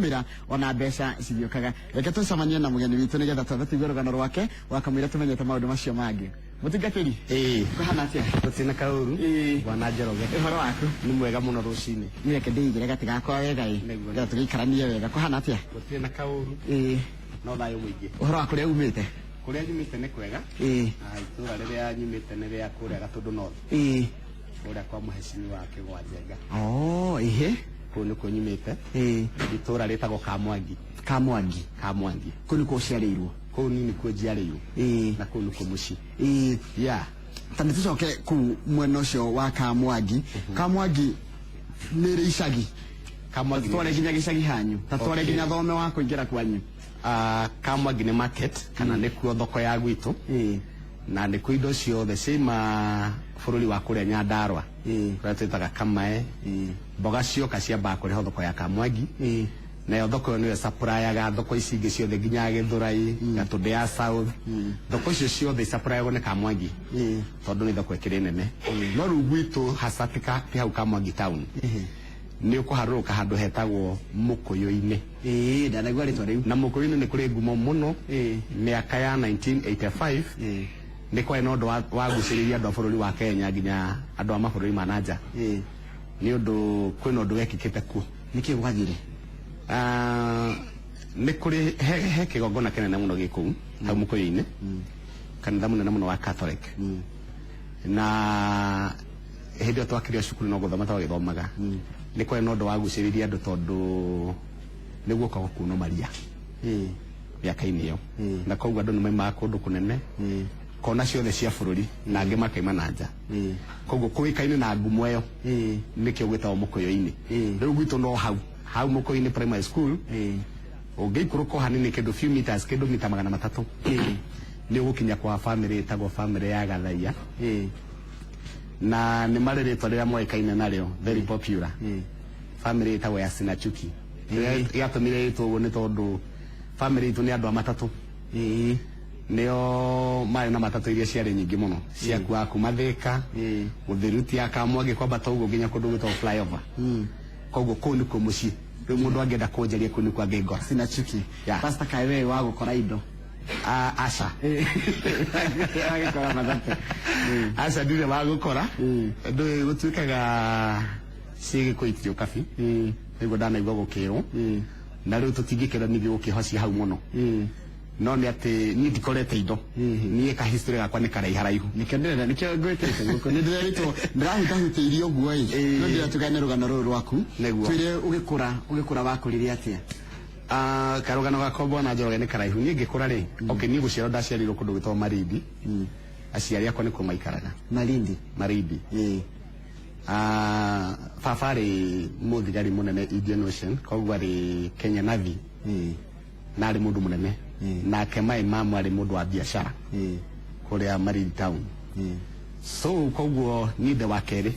Mira ona mbeca cigĩũkaga. Reke tũcemanie na mũgeni witũ nĩgetha twambe tũigue rũgano rwake wakamũira tũmenyete maũndũ macio mangĩ. Mũtungatĩri, Ĩĩ. kũhana atĩa? Gũtirĩ na kaũru. Ĩĩ. Bwana Njoroge. Ũhoro waku? Nĩ mwega mũno rũcinĩ. Nĩ reke ndĩigĩre gatĩ gakwa wega ĩ. Nĩguo. Nĩgetha tũgĩikaranie wega. Kũhana atĩa? Gũtirĩ na kaũru. Ĩĩ. No thayũ mũingĩ. Ũhoro wa kũrĩa umĩte? Kũrĩa nyumĩte nĩ kwega. Ĩĩ. Na itũũra rĩrĩa nyumĩte nĩ rĩa kũrĩa Gatũndũ North. Ĩĩ. Kũrĩa kwa mũhecimiwa Kĩgwa Njenga. Oh, ĩhĩ. Kũu nĩkuo nyumĩte. Ĩĩ. Itũũra rĩtagwo Kamwangi. Kamwangi. Kamwangi. Kũu nĩkuo ũciarĩirwo? Kũu niĩ nĩkuo njiarĩirwo. Ĩĩ. Na kũu nĩkuo mũciĩ. Ĩĩ. Yeah. Ta nĩ tũcoke kũu mwena ũcio wa Kamwangi. Kamwangi nĩ rĩ icagi? Kamwangi nĩ Tware nginya gĩcagi hanyu. Ta tware Okay. nginya thome wa kũingĩra kwanyu. Kamwangi nĩ market kana nĩkuo thoko ya gwitũ. Ĩĩ. Na nĩkuo indo ciothe ciaima bũrũri wa kũrĩa Nyandarua. Ĩĩ. Kũrĩa twĩtaga Kamae. Ĩĩ. Mboga cioka ciambaga kũrehwo thoko ya Kamwangi. Ĩĩ. Nayo thoko ĩyo nĩyo ĩsupplyaga thoko ici ingĩ ciothe nginya Gĩthũrai, Gatũndũ ya South. Thoko icio ciothe isupplyagwo nĩ Kamwangi. Ĩĩ. Tondũ nĩ thoko ĩkĩrĩ nene. No rĩu gwitũ hasa ti hau Kamwangi town. Nĩ ũkũharũrũka handũ hetagwo Mũkũyũ-inĩ. Ĩĩ, ndanaigua rĩtwa rĩu. Na Mũkũyũ-inĩ nĩ kũrĩ ngumo mũno. Ĩĩ. Mĩaka ya 1985 Ĩĩ. nĩ kwarĩ na ũndũ wagucĩrĩirie andũ a bũrũri wa Kenya nginya andũ a mabũrũri ma na nja. Ĩĩ. Nĩ ũndũ kwĩna ũndũ wekĩkĩte kuo. Nĩkĩ gwathire? Nĩ kũrĩ he kĩgongona kĩnene mũno gĩ kũu hau Mũkũyũ-inĩ. Kanitha mũnene mũno wa Catholic. Na hĩndĩ ĩyo twakĩrĩ o cukuru no gũthoma twagĩthomaga. Nĩ kwarĩ na ũndũ wagucĩrĩirie andũ tondũ nĩ guokaga kuunwo maria. Ĩĩ. Mĩaka-inĩ ĩyo. Ĩĩ. Na koguo andũ nĩ maimaga kũndũ kũnene. Ĩĩ. Kona ciothe cia bũrũri na angĩ makaima na nja. Ĩĩ. Koguo kũĩkaine na ngumo ĩyo. Ĩĩ. Nĩkĩo gwĩtagwo Mũkũyũ-inĩ. Ĩĩ. Rĩu gwitũ no hau. Hau Mũkũyũ-inĩ primary school. Ĩĩ. Ũngĩikũrũka o hanini kĩndũ few meters kĩndũ mita 300. Ĩĩ. Nĩ ũgũkinya kwa family ĩtagwo family ya Gathaiya. Ĩĩ. Na nĩ marĩ rĩtwa rĩrĩa moĩkaine narĩo, very popular. Ĩĩ. Family ĩtagwo ya Sinachuki. Ĩĩ. Gĩatũmire ĩtwo ũguo nĩ tondũ family itũ nĩ andũ a matatũ. Ĩĩ. Nĩo marĩ na matatũ iria ciarĩ nyingĩ mũno. Ciakuaga kuma Thĩka, Ĩĩ. gũthĩrutia Kamwangi kwambata ũguo nginya kũndũ gwĩtagwo flyover. Koguo kũu nĩkuo mũciĩ. Rĩu mũndũ angĩenda kũnjaria kũu nĩkuo angĩngora. Sinachuki. Yeah. Pastor kaĩ we wa gũkora indo? Aca. Agĩkora matatũ. Aca ndirĩ wa gũkora. Ndũĩ gũtuĩkaga ciĩgĩkũ itirĩ ũkabi. Nĩguo ndanaigua gũkĩrwo. Na rĩu tũtingĩkĩra ningĩ gũkĩhocia hau mũno. No nĩ atĩ niĩ ndikorete indo. Niĩ ka history gakwa nĩ karaiharaihu. Nĩkĩo ndĩrenda, nĩkĩo ngwĩtĩte gũkũ. Nĩ ndĩrerĩtwo, ndĩrahutahutĩirie ũguo ĩ. Ĩĩ. No ndĩrenda tũgane rũgano rũrũ rwaku. Nĩguo. Twĩre ũgĩkũra wakũrire atĩa? Karũgano gakwa Bwana Njoroge nĩ karaihu. Niĩ ngĩkũra rĩ, okay, niĩ gũciarwo ndaciarĩirwo kũndũ gwĩtagwo Malindi. Aciari akwa nĩkuo maikaraga. Malindi? Malindi. Ĩĩ. Baba arĩ mũthigari mũnene Indian Ocean, koguo arĩ Kenya Navy. Ĩĩ. Na arĩ mũndũ mũnene. Ĩĩ. Nake my mum arĩ mũndũ wa biacara. Ĩĩ. Kũrĩa Malindi town. Ĩĩ. So koguo niĩ ndĩ wa kerĩ.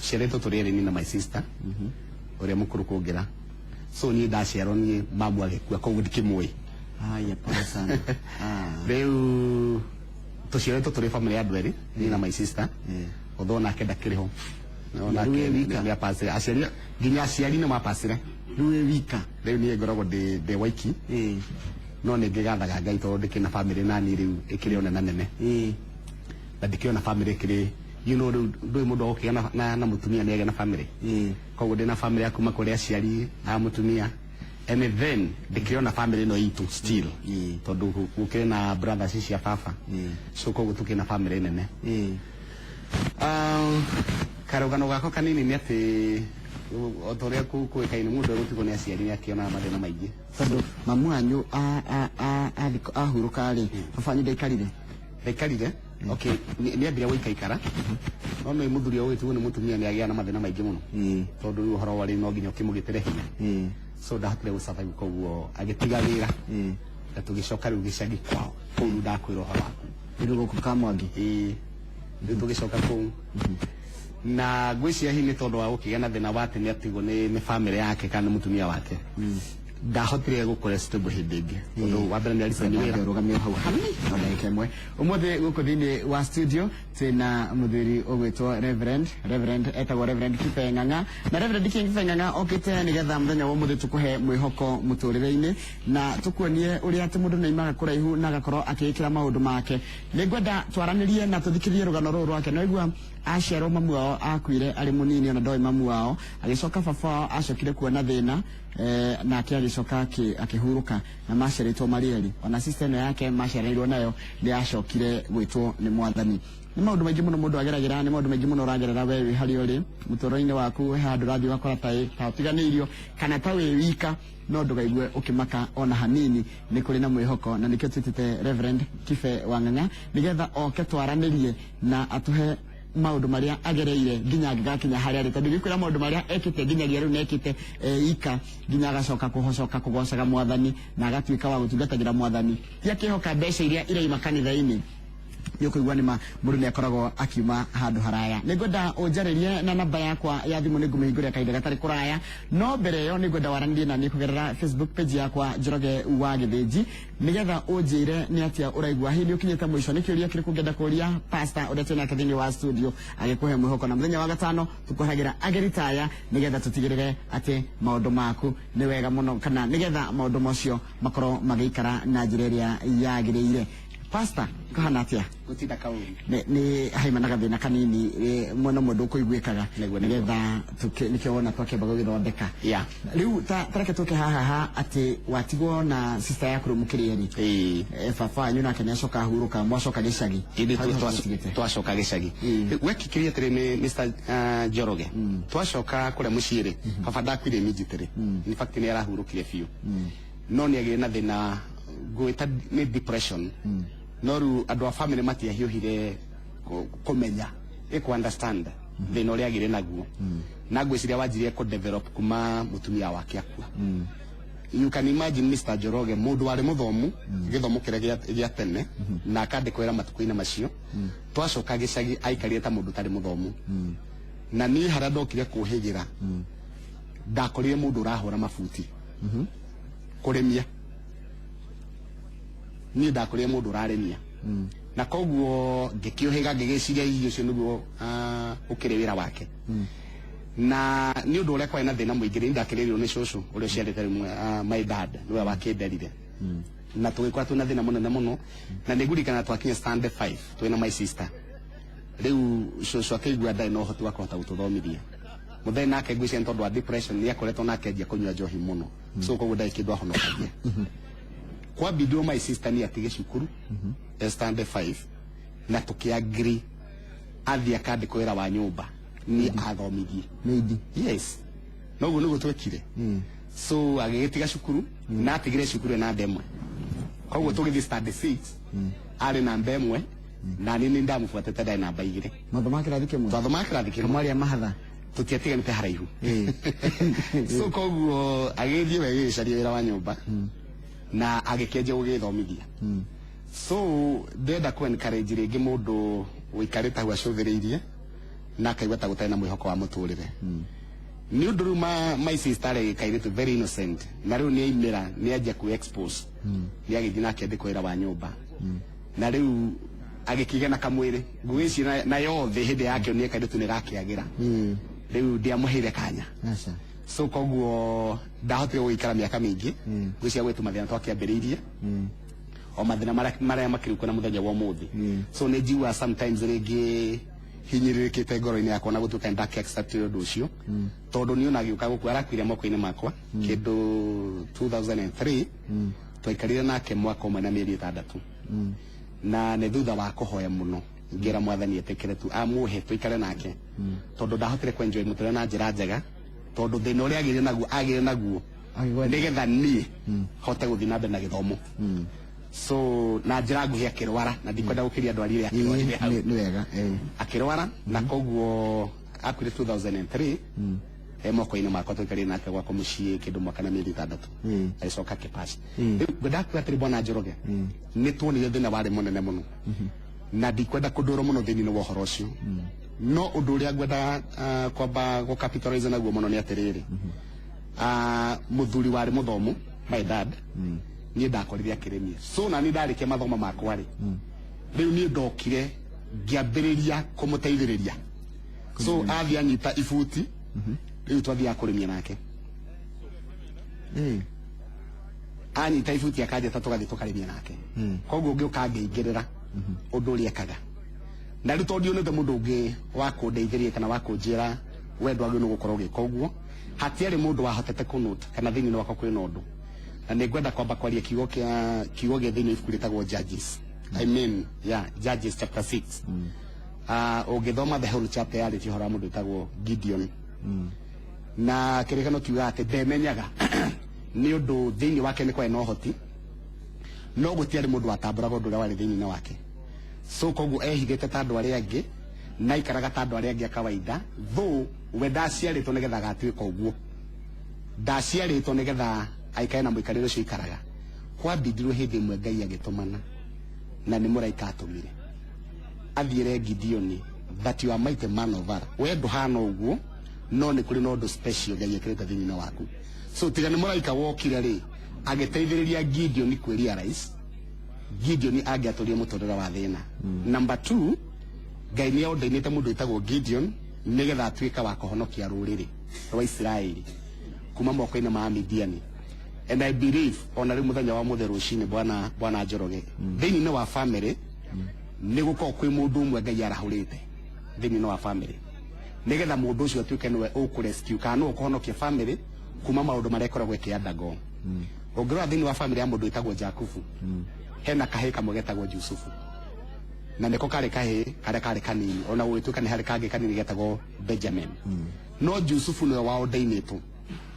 Ciarĩtwo tũrĩ erĩ niĩ na my sister. Ũrĩa mũkũrũ kũngĩra. So niĩ ndaciarwo niĩ mamu agĩkua koguo ndikĩmũĩ. Haya, pole sana. Rĩu tũciarĩtwo tũrĩ family ya andũ erĩ, niĩ na my sister. Although nake ndakĩrĩ ho. No Rĩu wĩ nake wika? nĩ apacire. Aciari nginya aciari nĩ mapacire. Rĩu wĩ wika? Rĩu niĩ ngoragwo ndĩ waiki. Ĩĩ. No nĩ ngĩgathaga Ngai tondũ ndĩkĩrĩ na family na niĩ rĩu ĩkĩrĩ o nene nene. Ĩĩ. Na ndikĩrĩ na family ĩkĩrĩ, you know, rĩu ndũĩ mũndũ agũkĩgĩa na mũtumia nĩ agĩa na family. Ĩĩ. Koguo ndĩna family ya kuma kũrĩ aciari a mũtumia. And then ndĩkĩrĩ na family ĩno itũ still. Ĩĩ. Tondũ gũkĩrĩ na brothers cia baba. Ĩĩ. So koguo tũkĩrĩ na family nene. Ĩĩ. Karũgano gakwa kanini nĩ atĩ o ta ũrĩa kũĩkaine mũndũ egũtigwo nĩ aciari nĩ akĩonaga mathĩna maingĩ. Tondũ mamu wanyu ahurũka rĩ, baba wanyu ndaikarire? Ndaikarire. Okay, nĩ ambire gũikaikara. No nĩ mũthuri ũgĩtigwo nĩ mũtumia nĩ agĩa na mathĩna maingĩ mũno. Ĩĩ. Tondũ rĩu ũhoro warĩ no nginya ũkĩmũgitĩre hinya. Ĩĩ. So ndahotire gũ survive koguo agĩtiga wĩra. Ĩĩ. Na tũgĩcoka rĩu gĩcagi kwao. Kũu rĩu ndakwĩra ũhoro waku. Rĩu gũkũ Kamwangi? Ĩĩ. Rĩu tũgĩcoka kũu. Na ngwĩciria hihi nĩ tondũ wa gũkĩgĩa na thĩna wa atĩ nĩ atigwo nĩ family yake kana nĩ mũtumia wake. Ndahotire gũkora stable hĩndĩ ĩngĩ tondũ wa mbere nĩ aricaini wĩra. Rũgamio hau hanini no ndagĩka ĩmwe. Ũmũthĩ gũkũ thĩinĩ wa studio twĩna mũthuri ũgwĩtwo Reverend etagwo Reverend Kibe Ng'ang'a, na Reverend Kibe Ng'ang'a okĩte nĩgetha mũthenya wa ũmũthĩ tũkũhe mwĩhoko mũtũrĩre-inĩ na tũkuonie ũrĩa atĩ mũndũ nĩaimaga kũraihu na agakorwo akĩĩkĩra maũndũ make. Nĩngwenda twaranĩrie na tũthikĩrĩrie rũgano rũrũ rwake. Naigua aciarwo mamu wao akuire arĩ mũnini, ona ndoĩ mamu wao, agĩcoka baba wao acokire kuona thĩna, nake agĩcoka akĩhurũka, na maciarĩtwo marĩ erĩ. Ona sister ĩno yake maciaranĩirwo nayo nĩ acokire gwĩtwo nĩ mwathani. Nĩ maũndũ maingĩ mũno mũndũ ageragĩra, nĩ maũndũ maingĩ mũno ũragerera we wĩ harĩa ũrĩ mũtũrĩre-inĩ waku. He handũ ũrathiĩ ũgakora ta ũtiganĩirio kana ta wĩ wika, no ndũgaigue ũkĩmaka ona hanini, nĩ kũrĩ na mwĩhoko, na nĩkĩo twĩtĩte Reverend Kibe wa Ng'ang'a nĩgetha oke twaranĩrie na atũhe maũndũ marĩa agereire nginya angĩgakinya harĩa arĩ, tondũ gĩkwĩra maũndũ marĩa ekĩte nginyagia rĩu nekĩte ika nginya agacoka kũhocoka kũgocaga mwathani na agatuĩka wa gũtungatagĩra mwathani, ti akĩhoka mbeca iria iraima kanitha-inĩ. Nĩ ũkũigua nĩ ma mũndũ nĩ akoragwo akiuma handũ haraya. Nĩ ngwenda ũnjarĩrie na namba yakwa ya thimũ, nĩ ngũmĩhingũrĩra kahinda gatarĩ kũraya, no mbere ĩyo nĩ ngwenda waranĩrie na niĩ kũgerera Facebook page yakwa Njoroge wa Gĩthĩnji, nĩgetha ũnjĩre nĩ atĩa ũraigua. Hihi nĩ ũkinyĩte mũico? Nĩ kĩũria kĩrĩkũ ũngĩenda kũria pastor ũrĩa twĩ nake thĩinĩ wa studio agĩkũhe mwĩhoko? Na mũthenya wa gatano tũkũhagĩra ageri taya nĩgetha tũtigĩrĩre atĩ maũndũ maku nĩ wega mũno, kana nĩgetha maũndũ macio makorwo magĩikara na njĩra ĩrĩa yagĩrĩire. Pastor, kahana atĩa? Gũtinda kaũru. Nĩ haima na gathĩna kanini, mwena ũmwe ndũkũiguĩkaga. Nĩguo, nĩguo. Nĩgetha nĩkĩo wona twakĩamba gũgĩthondeka. Rĩu ta reke tũke haha ha atĩ watigwo na sister yaku rĩu mũkĩrĩ erĩ. Ĩĩ. Baba wanyu nake nĩacoka ahurũka, mwacoka gĩcagi. Ithuĩ Hau nĩho tũtigĩte. Twacoka gĩcagi. Wekĩkĩrie atĩrĩ nĩ Mr. Njoroge, twacoka kũrĩa mũciĩ rĩ, baba ndakuire immediately. In fact nĩ arahurũkire biũ, no nĩ agĩire na thĩna ngwĩta nĩ depression, no rĩu andũ a family matiahiũhire kũmenya ĩ understand thĩna ũrĩa agĩire naguo, na ngwĩciria wanjirie kũ develop kuma mũtumia wake akua. You can imagine, Mr. Njoroge, mũndũ warĩ mũthomu gĩthomo kĩrĩa gĩa tene na akandĩkwo wĩra matukũ-inĩ macio, twacoka gĩcagi aikarire ta mũndũ ũtarĩ mũthomu. Na niĩ harĩa ndokire kũhĩgĩra, ndakorire mũndũ ũrahũra mabuti kũrĩmia. Niĩ ndakorire mũndũ ũrarĩmia, na koguo ngĩkĩũhĩga ngĩgĩciria hihi ũcio nĩguo ũkĩrĩ wĩra wake. Na nĩ ũndũ ũrĩa kwarĩ na thĩna mũingĩ, nĩ ndakĩrĩirwo nĩ cũcũ ũrĩa ũciarĩte rĩmwe, my dad nĩwe wakĩnderire, na tũgĩkora twĩna thĩna mũnene mũno. Na nĩ ngũririkana twakinya standard 5 twĩna my sister, rĩu cũcũ akĩigua ndarĩ na ũhoti wa kũhota gũtũthomithia. Mũthee nake ngwĩciria nĩ tondũ wa depression nĩ akoretwo nake anjia kũnyua njohi mũno, so koguo ndarĩ kĩndũ ahonokagia. Kwambindirwo my sister nĩ atige cukuru ya standard 5, na tũkĩagree athiĩ akandĩkwo wĩra wa nyũmba niĩ athomithie. Maid. Yes, noguo nĩguo twekire. So agĩgĩtiga cukuru na atigire cukuru ena namba ĩmwe, koguo tũgĩthiĩ standard 6 arĩ namba ĩmwe, na niĩ nĩ ndamũbuatĩte ndarĩ namba 2. Mathoma kĩrathi kĩmwe? Twathomaga kĩrathi kĩmwe. Kamwarĩ a mahatha. Tũtiatiganĩte haraihu. So koguo agĩthiĩ we gĩgĩcaria wĩra wa nyũmba na agĩkĩanjia gũgĩthomithia. So ndĩrenda ku encourage rĩngĩ mũndũ ũikarĩte hau acũthĩrĩirie na akaigua ta gũtarĩ na mwĩhoko wa mũtũrĩre, nĩ ũndũ rĩu my sister rĩ kairĩtu very innocent, na rĩu nĩ aimĩra, nĩ anjia ku expose, nĩ agĩthiĩ na akĩandĩkwo wĩra wa nyũmba, na rĩu agĩkĩgĩa na kamwĩrĩ ngwĩciria na yothe hĩndĩ yakĩonire kairĩtu nĩ gakĩagĩra. Rĩu ndiamũheire kanya. Aca. So koguo ndahotire gũgĩikara mĩaka mĩingĩ. Ngwĩciria gwĩtu mathĩna twakĩambĩrĩirie o mathĩna marĩa makĩrĩ na mũthenya wa ũmũthĩ. So nĩ njiguaga sometimes rĩngĩ hinyĩrĩrĩkĩte ngoro-inĩ yakwa na gũtuĩka ndake accept ũndũ ũcio, tondũ niĩ ona agĩũka gũkua arakuire moko-inĩ makwa kĩndũ 2003. Twaikarire nake mwaka ũmwe na mĩeri 6, na nĩ thutha wa kũhoya mũno ngĩra mwathani etĩkĩre tu amũhe tũikare nake, tondũ ndahotire kwenjoy mũtũrĩre na njĩra njega, tondũ thĩna ũrĩa agĩire naguo Agĩgwetha. nĩgetha niĩ hote gũthiĩ na mbere na gĩthomo. So na njĩra nguhĩ akĩrwara, na ndikwenda gũkĩria ndwari ĩrĩa akĩrwarire hau. Nĩ wega. Akĩrwara na koguo akuire 2003 e moko-inĩ makwa. Tũikarire nake gwakwa mũciĩ kĩndũ mwaka na mĩeri 6, agĩcoka akĩpass. Rĩu ngwenda kuga atĩrĩ, bwana Njoroge, nĩ tuonire thĩna warĩ mũnene mũno, na ndikwenda kũndũrwo mũno thĩinĩ wa ũhoro ũcio, no ũndũ ũrĩa ngwenda kwamba gũ capitalize naguo mũno nĩ atĩrĩrĩ, mũthuri warĩ mũthomu. My dad, niĩ ndakorire akĩrĩmia, so na niĩ ndarĩkia mathomo makwa rĩ, rĩu niĩ ndokire ngĩambĩrĩria kũmũteithĩrĩria. So athiĩ anyita ibuti, rĩu twathiaga kũrĩmia nake. Anyita ibuti akanjĩta, tũgathiĩ tũkarĩmia nake. Koguo ngĩũka ngĩingĩrĩra ũndũ ũrĩa ekaga, na rĩu tondũ ndionete mũndũ ũngĩ wa kũndeithĩrĩria kana wa kũnjĩra we ndwagĩrĩirwo nĩ gũkorwo ũgĩka ũguo, hatiarĩ mũndũ wahotete kũnote kana thĩinĩ wakwa kwĩna ũndũ. Na nĩ ngwenda kwamba kwaria kiugo kĩa kiugo gĩa thĩinĩ ibuku rĩtagwo Judges, I mean, yeah, Judges chapter 6. Ũngĩthoma the whole chapter, yarĩtie ũhoro wa mũndũ wĩtagwo Gideon, na kĩrĩkano kiuga atĩ ndemenyaga nĩ ũndũ thĩinĩ wake nĩ kwarĩ na ũhoti, no gũtiarĩ mũndũ watambũraga ũndũ ũrĩa warĩ thĩinĩ wake. So koguo ehithĩte ta andũ arĩa angĩ na aikaraga ta andũ arĩa angĩ a kawaida, though we ndaciarĩtwo nĩgetha agatuĩka ũguo, ndaciarĩtwo nĩgetha aikare na mũikarĩre ũcio aikaraga. Kwambindirwo hĩndĩ ĩmwe Ngai agĩtũmana, na nĩ mũraika atũmire athiĩre Gideoni that you are mighty man of valor. We ndũhana ũguo, no nĩ kũrĩ na ũndũ special Ngai ekĩrĩte thĩinĩ waku. So tiga nĩ mũraika wokire rĩ, agĩteithĩrĩria Gideon kwĩ realize Gideon angĩatũrie mũtũrĩre wa thĩna. Number 2, Ngai nĩ ordainĩte mũndũ wĩtagwo Gideon nĩgetha atuĩke wa kũhonokia rũrĩrĩ rwa Isiraeli kuma moko-inĩ ma Midiani. And I believe ona rĩu mũthenya wa mũthĩ rũcinĩ, bwana Njoroge, thĩinĩ wa family nĩ gũkorwo kwĩ mũndũ ũmwe Ngai arahũrĩte thĩinĩ wa family nĩgetha mũndũ ũcio atuĩke nĩwe ũkũrescue kana nĩwe ũkũhonokia family kuma maũndũ marĩa ĩkoragwo ĩkĩandagwo. Ũngĩrora thĩinĩ wa family ya mũndũ wĩtagwo Jakubu, hena kahĩĩ kamwe getagwo Jusufu, na nĩko karĩ kahĩĩ karĩa karĩ kanini, ona gũgĩtuĩka nĩ harĩ kangĩ kanini getagwo Benjamin, no Jusufu nĩwe waordainĩtwo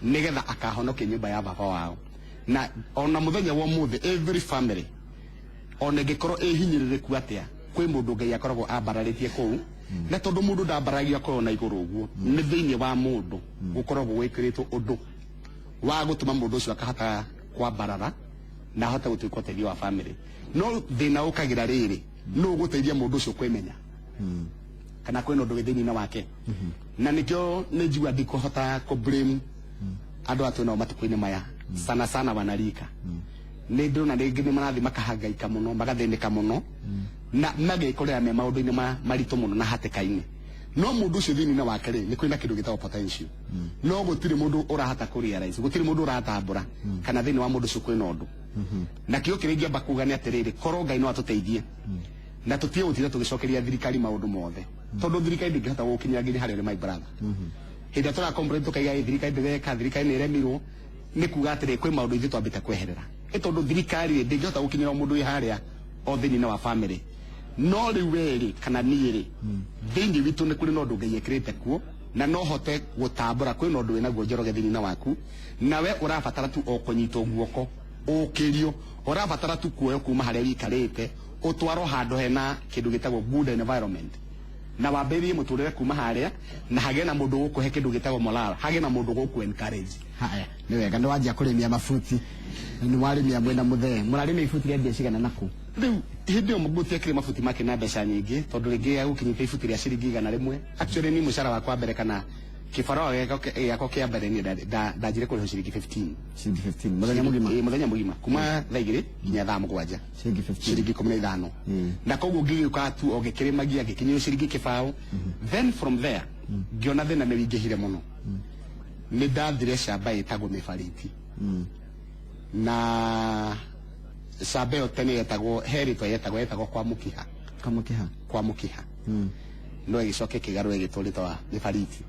nĩgetha akahonokia nyũmba ya baba wao. Na ona mũthenya wa ũmũthĩ, every family, ona ĩngĩkorwo ĩhinyĩrĩrĩku atĩa, kwĩ mũndũ Ngai akoragwo ambararĩtie kũu. Na tondũ mũndũ ndambaragio akorwo na igũrũ ũguo, nĩ thĩinĩ wa mũndũ gũkoragwo gwĩkĩrĩtwo ũndũ wa gũtũma mũndũ ũcio akahota kwambarara na ahote gũtuĩka ũteithio wa family. No thĩna ũkagĩra rĩrĩ, nũ ũgũteithia mũndũ ũcio kwĩmenya kana kwĩna ũndũ wĩ thĩinĩ wake? Na nĩkĩo nĩ njigua ndikũhota kũ blame andũ a twĩnao matukũ-inĩ maya, sana sana wanarika. Nĩ ndĩrona rĩngĩ nĩ marathiĩ makahangaika mũno, magathĩnĩka mũno, na magĩkorera me maũndũ-inĩ maritũ mũno na hatĩka-inĩ. No mũndũ ũcio thĩinĩ wake rĩ, nĩ kwĩna kĩndũ gĩtagwo potential, no gũtirĩ mũndũ ũrahota kũ realize, gũtirĩ mũndũ ũratambũra kana thĩinĩ wa mũndũ ũcio kwĩna ũndũ. Na kĩo kĩrĩa ingĩamba kuga nĩ atĩrĩrĩ, korwo Ngai no atũteithie na tũtige gũtinda tũgĩcokeria thirikari maũndũ mothe, tondũ thirikari ndĩngĩhota gũgũkinyĩra nginya harĩa ũrĩ, my brother. Hĩndĩ ĩrĩa tũra complain tũkaiga ĩ thirikari ndĩreka, thirikari nĩ ĩremirwo, nĩ kuga atĩrĩ, kwĩ maũndũ ithuĩ twambĩte kweherera, ĩ tondũ thirikari rĩ, ndĩngĩhota gũkinyĩra mũndũ wĩ harĩa o thĩinĩ wa family. No rĩu we rĩ, kana niĩ rĩ, thĩinĩ witũ nĩ kũrĩ na ũndũ Ngai ekĩrĩte kuo na no hote gũtambũra kwĩna ũndũ wĩnaguo, Njoroge, thĩinĩ waku, nawe ũrabatara tu o kũnyitwo guoko ũkĩrio, ũrabatara tu kuoyo kuma harĩa wĩikarĩte ũtwarwo handũ hena kĩndũ gĩtagwo good environment, na wambĩrĩrie mũtũrĩre kuma harĩa, na hagĩe na mũndũ ũgũkũhe kĩndũ gĩtagwo morale, hagĩe na mũndũ ũgũkũ encourage. Haya, nĩ wega nĩ wanjia kũrĩmia mabuti, nĩ warĩmia mwĩna mũthee, mũrarĩmia ibuti rĩa mbia cigana naku? Rĩu hĩndĩ ĩyo gũtiekĩrĩ mabuti make na mbeca nyingĩ, tondũ rĩngĩ agũkinyĩte ibuti rĩa ciringi 100. Actually, ni mũcara wakwa wa mbere kana kĩbarũa gĩakwa kĩa mbere, niĩ ndanjire kũrĩhwo ciringi 15. Ciringi 15 mũthenya mũgima? Ĩĩ, mũthenya mũgima, kuma thaa 2 nginya thaa 7. Ciringi 15? Ciringi 15. Na koguo ngĩgĩũka tu o ngĩkĩrĩmagia, ngĩkinyĩrio ciringi 20. Then from there ngĩona thĩna nĩ wingĩhire mũno. Nĩ ndathire camba ĩtagwo mĩbariti, na camba ĩyo tene yetagwo, he rĩtwa yetagwo kwa mũkiha. Kamũkĩha? Kwa mũkiha, no ĩgĩcoka ĩkĩgarũra ĩgĩtwo rĩtwa mĩbariti.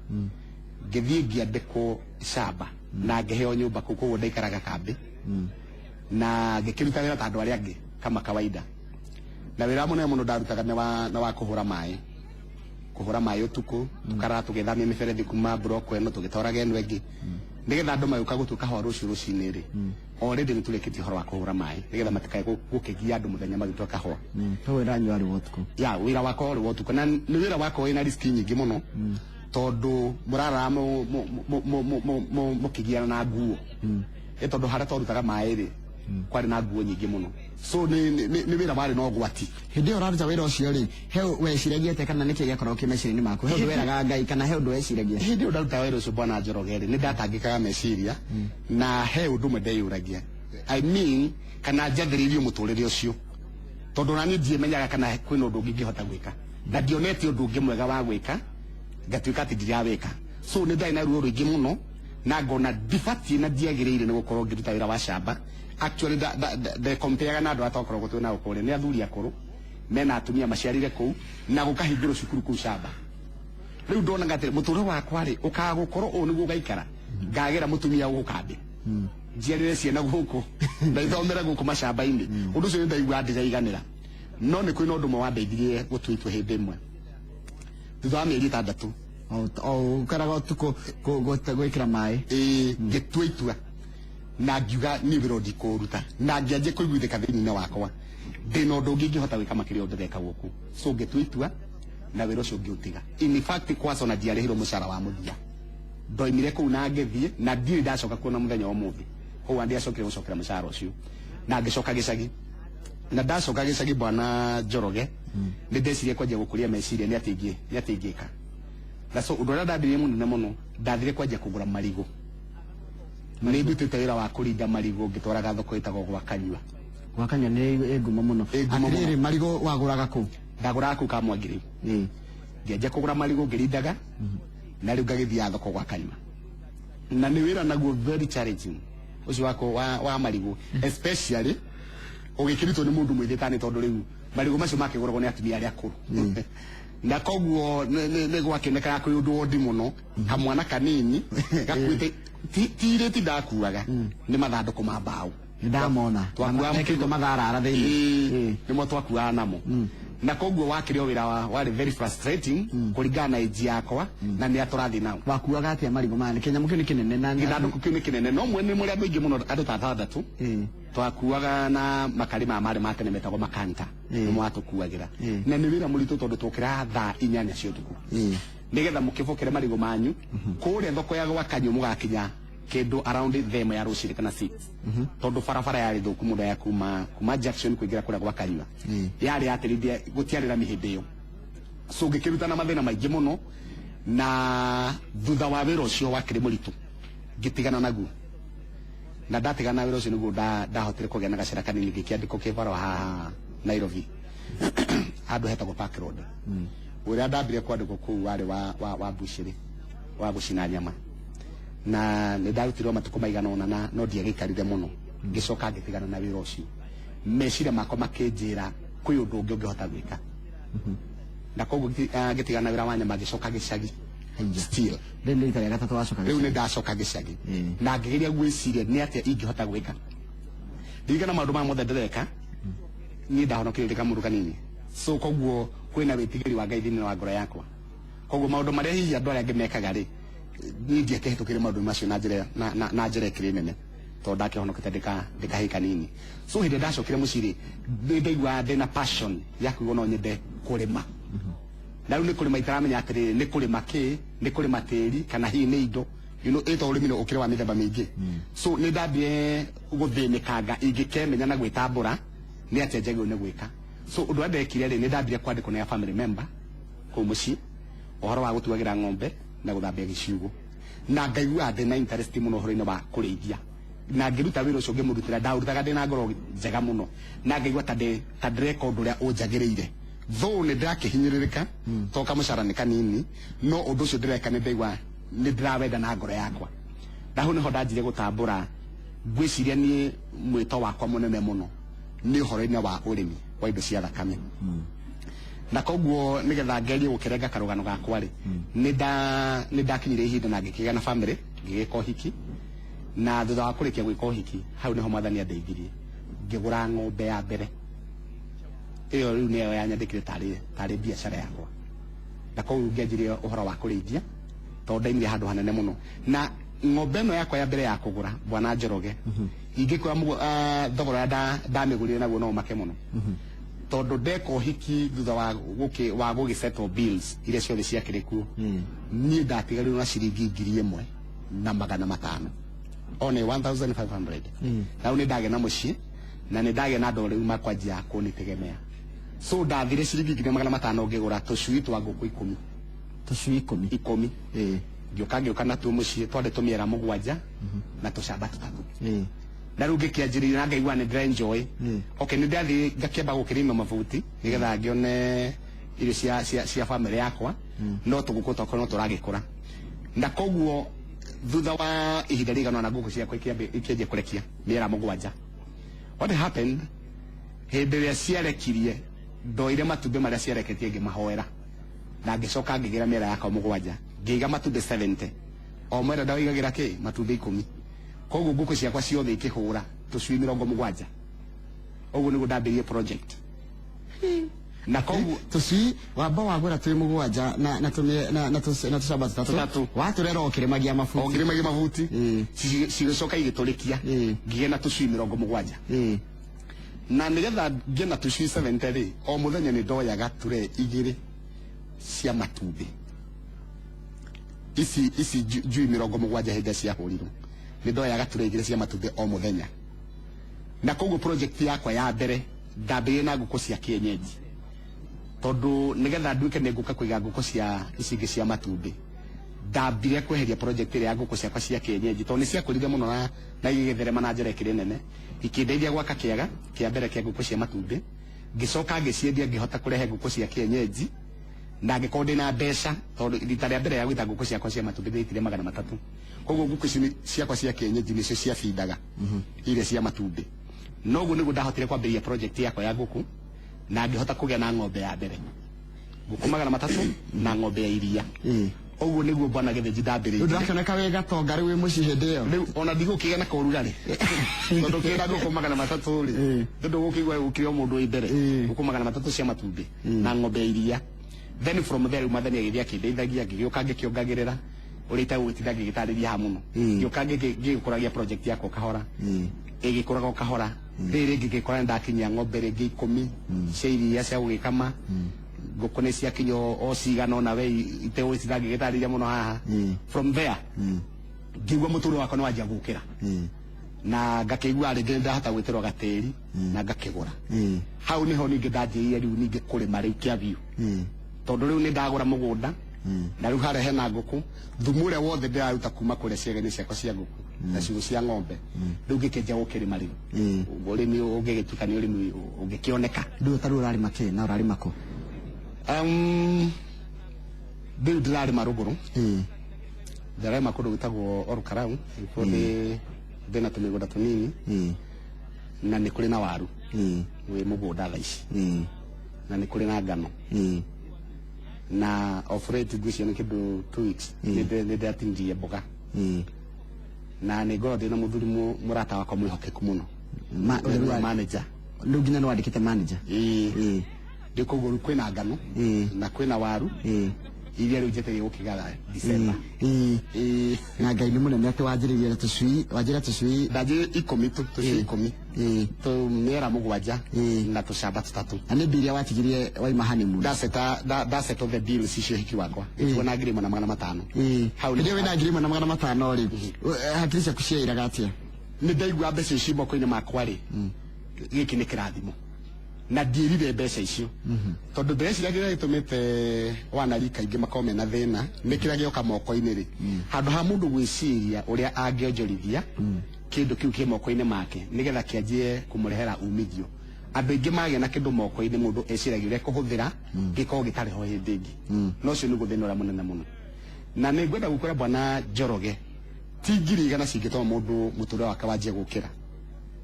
Ngĩthiĩ ngĩandĩkwo camba na ngĩheo nyũmba kũu, koguo ndaikaraga kambĩ na ngĩkĩruta wĩra ta andũ arĩa angĩ kama kawaida. Na wĩra mũnene mũno ndarutaga nĩ wa kũhũra maĩ, kũhũra maĩ ũtukũ, tũkara tũgĩthamia mĩberethi kuma mburoko ĩno tũgĩtwaraga ĩno ĩngĩ, nĩgetha andũ magĩũka gũtua kahũa rũciũ rũcinĩ rĩ, already nĩ tũrĩkĩtie ũhoro wa kũhũra maĩ, nĩgetha matikae gũkĩgia andũ mũthenya magĩtua kahũa. Koguo wĩra wanyu warĩ wa ũtukũ? Ya, wĩra wakwa warĩ wa ũtukũ, na nĩ wĩra wakwa wĩna riski nyingĩ mũno, tondũ mũrarara mũkĩgiana na nguo, ĩ tondũ harĩa twarutaga maĩ rĩ, Kwarĩ na nguo nyingĩ mũno, so nĩ wĩra warĩ na ũgwati. Hĩndĩ ĩyo ũraruta wĩra ũcio rĩ, he weciragia atĩa, kana nĩkĩ gĩakoragwo kĩ meciria-inĩ maku? He ũndũ weraga Ngai kana he ũndũ weciragia? Hĩndĩ ĩyo ndaruta wĩra ũcio, bwana Njoroge rĩ, nĩ ndatangĩkaga meciria, na he ũndũ ũmwe ndeyũragia, I mean, kana njathĩrĩirio mũtũrĩre ũcio, tondũ nani ndiĩmenyaga kana kwĩna ũndũ ũngĩ ingĩhota gwĩka, na ndionete ũndũ ũngĩ mwega wa gwĩka, ngatuĩka atĩ ndirawĩka. So nĩ ndarĩ na ruo rũingĩ mũno, na ngona ndibatiĩ na ndiagĩrĩire nĩ gũkorwo ngĩruta wĩra wa camba. Actually, ndekompeaga na andũ arĩa twakoragwo twĩ nao kũrĩa, nĩ athuri akũrũ mena atumia maciarire kũu, na gũkahingũrwo cukuru kũu camba. Rĩu ndonaga atĩ mũtũrĩre wakwa rĩ, ũkaga gũkorwo ũũ nĩguo ũgaikara, ngagĩra mũtumia gũkũ kambĩ, njiarĩre ciana gũkũ na ithomere gũkũ macamba-inĩ. Ũndũ ũcio nĩ ndaigua ndiraiganĩra. No nĩ kwĩna ũndũ ũmwe wandeithirie gũtua itua. Hĩndĩ ĩmwe thutha wa mĩeri 6, O ũkaraga ũtukũ gwĩkĩra maĩ? Ĩĩ, ngĩtua itua na ngiuga niĩ wĩra ndikũũruta, na ngĩanjia kũiguithĩka thĩinĩ wakwa ndĩna ũndũ ũngĩ ingĩhota gwĩka makĩria ũndũ ndĩreka gũkũ. So ngĩtua itua na wĩra ũcio ngĩũtiga. In fact, kwaca ona ndiarĩhirwo mũcara wa mũthia. Ndoimire kũu na ngĩthiĩ, na ndirĩ ndacoka kuona mũthenya wa ũmũthĩ koguo ndiacokire gũcokera mũcara ũcio, na ngĩcoka gĩcagi. Na ndacoka gĩcagi, bwana Njoroge, nĩ ndecirie kwanjia gũkũria meciria nĩ atĩ ingĩka. Na so ũndũ ũrĩa ndambirie mũnene mũno, ndathire kwanjia kũgũra marigũ. Nĩ ndutĩte wĩra wa kũrinda marigũ ngĩtwaraga thoko ĩtagwo gwa Kanyua. Gwakanyua nĩ ĩ ngumo mũno. Ĩ ngumo mũno. Atĩrĩrĩ, marigũ wagũraga kũ? Ndagũraga kũu Kamwangiri. Ngĩanjia kũgũra marigũ ngĩrindaga, na rĩu ngagĩthiaga thoko gwa Kanyua, na nĩ wĩra naguo very challenging ũcio wa marigũ, especially ũgĩkĩrutwo nĩ mũndũ mwĩthĩ tani, tondũ rĩu marigũ macio makĩgũragwo nĩ atumia arĩa akũrũ, na koguo nĩ gwakĩonekaga kwĩ ũndũ wondi mũno kamwana kanini gakuĩte ti irĩti ndakuaga, nĩ mathandũkũ ma mbaũ. Nĩ ndamona. Twakuaga mekĩrĩtwo matharara thĩinĩ. Ĩĩ, nĩmo twakuaga namo, na koguo wakĩrĩ o wĩra warĩ very frustrating kũringana na age yakwa na nĩ atũrathiĩ nao. Wakuaga atĩa marigũ maya? Kĩnyamũ kĩu nĩ kĩnene na Gĩthandũkũ kĩu nĩ kĩnene, no mwene mũrĩ andũ aingĩ mũno, andũ ta 6. Twakuaga na makari ma marĩ ma tene metagwo makanta. Nĩmo watũkuagĩra. Na nĩ wĩra mũritũ, tondũ twokĩraga thaa 8 cia ũtukũ nĩgetha mũkĩbokere marigũ manyu kũrĩa thoko ya Gwakanyũ, mũgakinya kĩndũ around 3 ya rũcinĩ kana 6, tondũ barabara yarĩ thũku mũno ya kuma junction kũingĩra kũrĩa Gwakanyua. Yarĩ yatĩrithia, gũtiarĩ rami hĩndĩ ĩyo. So ngĩkĩruta na mathĩna maingĩ mũno, na thutha wa wĩra ũcio wakĩrĩ mũritũ ngĩtigana naguo. Na ndatigana na wĩra ũcio nĩguo ndahotire kũgĩa na gacĩra kanini, ngĩkĩandĩkwo kĩbarũa haha Nairobi, handũ hetagwo Park Road. Ũrĩa ndambire kwandĩkwo kũu warĩ wa mbucĩrĩ wa gũcina nyama, na nĩ ndarutirwo matukũ maigana ũna, na no ndiagĩikarire mũno, ngĩcoka ngĩtigana na wĩra ũcio. Meciria makwa makĩnjĩra kwĩ ũndũ ũngĩ ũngĩhota gwĩka, na koguo ngĩtigana na wĩra wa nyama, ngĩcoka gĩcagi. Haiya. Still. Rĩu nĩ rita rĩa gatatũ wacoka Rĩu nĩ gĩcagi. ndacoka gĩcagi na ngĩgeria gwĩciria nĩ atĩa ingĩhota gwĩka. Ndirikana maũndũ maya mothe ndĩreka, niĩ ndahonokire ndĩ kamũndũ kanini, so koguo kwĩna wĩtigĩri wa Ngai thĩinĩ wa ngoro yakwa. Koguo maũndũ marĩa hihi andũ arĩa angĩ mekaga rĩ, niĩ ndiakĩhĩtũkĩire maũndũ macio na njĩra na njĩra ĩkĩrĩ nene, tondũ ndakĩhonokete ndĩkahĩ kanini. So hĩndĩ ĩrĩa ndacokire mũciĩ rĩ, nĩ ndaiguaga ndĩna passion ya kũigua no nyende kũrĩma. Na rĩu nĩ kũrĩma itaramenya atĩrĩrĩ, nĩ kũrĩma kĩ, nĩ kũrĩma tĩri kana hihi nĩ indo, ĩto ũrĩmi nĩ ũkĩrĩ wa mĩthemba mĩingĩ. So nĩ ndambire gũthĩnĩkanga ingĩkemenya na gwĩtambũra nĩ atĩa njagĩrĩirwo nĩ gwĩka. So ũndũ ũrĩa ndekire rĩ, nĩ ndambire kwandĩkwo nĩ a family member kũu mũciĩ ũhoro wa gũtuagĩra ng'ombe na gũthambia gĩciugũ, na ngaigua ndĩna interest mũno ũhoro-inĩ wa kũrĩithia, na ngĩruta wĩra ũcio ngĩmũrutĩra, ndaũrutaga ndĩna ngoro njega mũno, na ngaigua ta ndĩreka ũndũ ũrĩa ũnjagĩrĩire, though nĩ ndĩrakĩhinyĩrĩrĩka to kamũcara nĩ kanini, no ũndũ ũcio ndĩreka nĩ ndaigua nĩ ndĩrawenda na ngoro yakwa. Na hau nĩho ndanjirie gũtambũra, ngwĩciria niĩ mwĩto wakwa mũnene mũno nĩ ũhoro-inĩ wa ũrĩmi wa indo cia thakame. Na koguo nigetha ngerie gũkĩrenga karũgano gakwa rĩ, nĩ ndakinyire ihinda na ngĩkĩgĩa na family, ngĩgĩka ũhiki. Na thutha wa kũrĩkia gwĩka ũhiki, hau nĩho Mwathani andeithirie, ngĩgũra ng'ombe ya mbere. Ĩyo rĩu nĩyo yanyandĩkire tarĩ biacara yakwa, na koguo ngĩanjirie ũhoro wa kũrĩithia, tondũ ndaimire handũ hanene mũno na ng'ombe ĩno yakwa ya mbere ya kũgũra, bwana Njoroge. Ingĩkwĩra thogora ũrĩa ndamĩgũrire naguo, no ũmake mũno, tondũ ndeka ũhiki, thutha wa gũgĩ settle bills iria ciothe ciakĩrĩ kuo, niĩ ndatigarirwo na ciringi 1,500. One 1500. Na rĩu nĩ ndagĩa na mũciĩ na nĩ ndagĩa na andũ rĩu makwanjia kũnitegemea. So ndathire ciringi 500,000 ngĩgũra tũcui twa ngũkũ 10. Tũcui 10. 10. Ngĩũka natuo mũciĩ, twarĩ tũmĩera 7 na tũcamba 3. Na rĩu ngĩkĩanjĩrĩria na ngaigua nĩ ndĩra-enjoy. Okay, nĩ ndathiĩ ngakĩamba gũkĩrĩma mabuti nĩgetha ngĩone irio cia family yakwa, no tũgũkũ twakwa no tũragĩkũra. Na koguo thutha wa ihinda rĩigana na ngũkũ ciakwa ikĩanjia kũrekia mĩera 7. What happened, hĩndĩ ĩrĩa ciarekirie ndoire matumbĩ marĩa ciareketie ngĩmahoera, na ngĩcoka ngĩgĩra mĩera yakwa 7, ngĩiga matumbĩ 70. O mwera ndaigagĩra kĩ matumbĩ 10. Koguo ngũkũ ciakwa ciothe ikĩhũra tũcui 70. Ũguo nĩguo ndambĩrĩirie project. Na koguo tũcui wamba wagũra twĩ 7 na tũcamba 3 watũrera ũkĩrĩmagia mabuti. Ũkĩrĩmagia mabuti. Cigĩcoka igĩtũrĩkia ngĩgĩa na tũcui 70. Na nĩgetha ngĩe na tũcui 70 rĩ, o mũthenya nĩ ndoyaga tũre 2 cia matumbĩ. Ici njui 70 hĩndĩ ciahũrirwo nĩ ndoyaga tũre 2 cia matumbĩ o mũthenya. Na koguo project yakwa ya mbere ndambĩrĩirie na ngũkũ cia kienyeji, tondũ nĩgetha nduĩke nĩ ngũka kũiga ngũkũ cia ici ingĩ cia matumbĩ, ndambire kweheria project ĩrĩa ya ngũkũ ciakwa cia kienyeji, tondũ nĩ ciakũrire mũno na igĩgĩtherema na njĩra ĩkĩrĩ nene, ikĩndeithia gwaka kĩaga kĩa mbere kĩa ngũkũ cia matumbĩ. Ngĩcoka ngĩciendia ngĩhota kũrehe ngũkũ cia kienyeji, na ngĩkorwo ndĩna mbeca, tondũ rita rĩa mbere ya gwĩta ngũkũ ciakwa cia matumbĩ ndĩitire 300. Koguo ngũkũ ici ciakwa cia kienyeji nĩcio ciabindaga iria cia matumbĩ. Noguo nĩguo ndahotire kwambĩrĩria project yakwa ya ngũkũ, na ngĩhota kũgĩa na ng'ombe ya mbere, ngũkũ 300 na ng'ombe ya iria. Ũguo nĩguo bwana Gĩthĩnji ndambĩrĩirie. Ndũrakĩoneka wĩ gatonga rĩu wĩ mũciĩ hĩndĩ ĩyo? Rĩu ona ndigũkĩgĩa na kũrugarĩ, tondũ kĩna ngũkũ 300 rĩ, tondũ gũkĩigua gũkĩrĩ o mũndũ wĩ mbere, ngũkũ 300 cia matumbĩ na ng'ombe ya iria. Then from there rĩu Mathani agĩthiĩ akĩndeithagia, ngĩgĩũka ngĩkĩongagĩrĩra ũrĩa itagũgĩtinda ngĩgĩtarĩria haha mũno. Ngĩũka ngĩgĩkũragia project yakwa kahora, ĩgĩkũraga o kahora. Rĩrĩ rĩngĩ ngĩkora nĩ ndakinyia ng'ombe rĩngĩ 10 cia iria cia gũgĩkama, ngũkũ nĩ ciakinya o cigana ona we itegũgĩtinda ngĩgĩtarĩria mũno haha. From there ngĩigua mũtũrĩre wakwa nĩ wanjia gũkĩra, na ngakĩigua rĩngĩ ndahota gwĩtĩrwo gatĩri na ngakĩgũra. Hau nĩho ningĩ ndanjĩrĩirie rĩu ningĩ kũrĩma rĩu kĩa biũ, tondũ rĩu nĩ ndagũra mũgũnda na rĩu harĩa hena ngũkũ, thumu ũrĩa wothe ndĩraruta kuma kũrĩa ciĩga-inĩ ciakwa cia ngũkũ na ciugũ cia ng'ombe, rĩu ngĩkĩanjia gũkĩrĩma rĩu. Ũrĩmi ũngĩgĩtuĩka nĩ ũrĩmi ũngĩkĩoneka. Rĩu ta rĩu ũrarĩma kĩ na ũrarĩma kũ? Rĩu ndĩrarĩma rũgũrũ. Ndĩrarĩma kũndũ gwĩtagwo Olkalou, nĩkuo ndĩna tũmĩgũnda tũnini, na nĩ kũrĩ na waru wĩ mũgũnda thaa ici, na nĩ kũrĩ na ngano. Na of late ngwĩciria nĩ kĩndũ 2 weeks nĩ ndĩratindirie mboga. Na nĩ ngoragwo ndĩna mũthuri mũrata wakwa mwĩhokeku mũno. Manager. Rĩu nginya nĩ wandĩkĩte manager? Ndĩ koguo rĩu kwĩna ngano na kwĩna waru iria rĩu njetereire gũkĩgetha December. Na Ngai nĩ mũnene atĩ wanjĩrĩirie na tũcui, wanjĩra tũcui. Ndanjĩrĩirie 10 tu, tũcui 10. Tũmĩera 7 na tũcamba 3. Na nĩ mbia iria watigirie waima honeymoon? Ndasettle the bills icio hiki wakwa. Ngĩtigwo na 1,500. Hau Hĩndĩ ĩyo wĩna 1,500 rĩ, hakiri ciaku ciairaga atĩa? Nĩ ndaigua mbeca ici moko-inĩ makwa rĩ, gĩkĩ nĩ kĩrathimo. Na ndiĩrire mbeca icio. Tondũ ndĩreciria kĩrĩa gĩtũmĩte wanarika aingĩ makorwo mena thĩna, nĩ kĩrĩa gĩoka moko-inĩ rĩ. Handũ ha mũndũ gwĩciria ũrĩa angĩonjorithia kĩndũ kĩu kĩ moko-inĩ make, nĩgetha kĩanjie kũmũrehera umithio. Andũ aingĩ magĩa na kĩndũ moko-inĩ, mũndũ eciragia ũrĩa ekũhũthĩra, gĩkorwo gĩtarĩ ho hĩndĩ ĩngĩ. No ũcio nĩguo thĩna ũrĩa mũnene mũno. Na nĩ ngwenda gũkwĩra bwana Njoroge, ti 100,000 cingĩtũma mũndũ mũtũrĩre wake wanjie gũkĩra.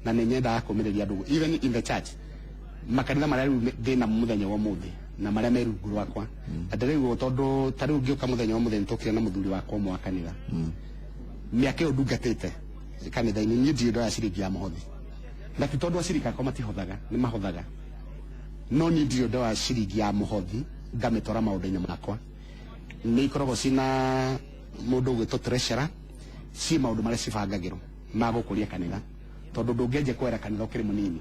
Na nĩ nyendaga kũmĩrĩria andũ, even in the church, makanitha marĩa rĩu ndĩna mũthenya wa ũmũthĩ na marĩa me rungu rwakwa. Na ndĩraigua tondũ ta rĩu ngĩũka mũthenya wa ũmũthĩ nĩtũkire na mũthuri wakwa ũmwe wa kanitha. Mĩaka ĩyo ndungatĩte kanitha-inĩ, niĩ ndirĩ ndoya ciringi ya mũhothi. Na ti tondũ acirika akwa matihothaga, nĩ mahothaga. No niĩ ndirĩ ndoya ciringi ya mũhothi ngamĩtwara maũndũ-inĩ makwa. Nĩ ikoragwo ciĩna mũndũ ũgwĩtwo treasurer, ciĩ maũndũ marĩa cibangagĩrwo ma gũkũria kanitha, tondũ ndũngĩanjia kwera kanitha ũkĩrĩ mũnini.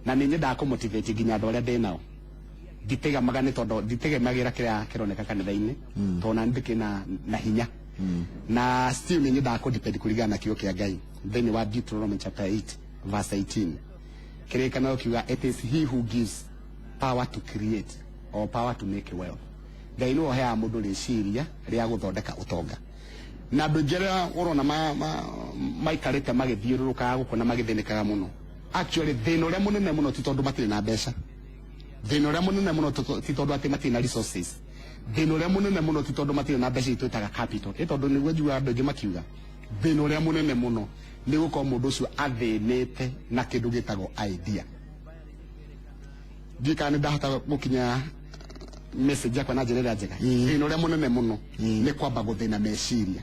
Na nĩ nyendaga kũmotivate nginya andũ arĩa ndĩ nao. Nditegemaga nĩ tondũ nditegemagĩra kĩrĩa kĩroneka kanitha-inĩ, tondũ na ndĩkĩ na hinya. Na still nĩ nyendaga kũ depend kũringana na kiugo kĩa Ngai. Thĩinĩ wa Deuteronomy chapter 8 verse 18, kĩrĩkanĩro kiuga, "It is he who gives power to create or power to make wealth." Ngai nĩwe ũheaga mũndũ rĩciria rĩa gũthondeka ũtonga. Na andũ aingĩ arĩa ũrona maikarĩte magĩthiũrũrũkaga gũkũ na magĩthĩnĩkaga mũno, actually thĩna ũrĩa mũnene mũno ti tondũ matirĩ na mbeca. Thĩna ũrĩa mũnene mũno ti tondũ atĩ matirĩ na resources. Thĩna ũrĩa mũnene mũno ti tondũ matirĩ na mbeca itwĩtaga capital, ĩ tondũ nĩguo njiguaga andũ aingĩ makiuga. Thĩna ũrĩa mũnene mũno nĩ gũkorwo mũndũ ũcio athĩnĩte na kĩndũ gĩtagwo idea. Ndiũĩ kana nĩ ndahota gũkinya message yakwa na njĩra ĩrĩa njega. Thĩna ũrĩa mũnene mũno nĩ kwamba gũthĩna meciria,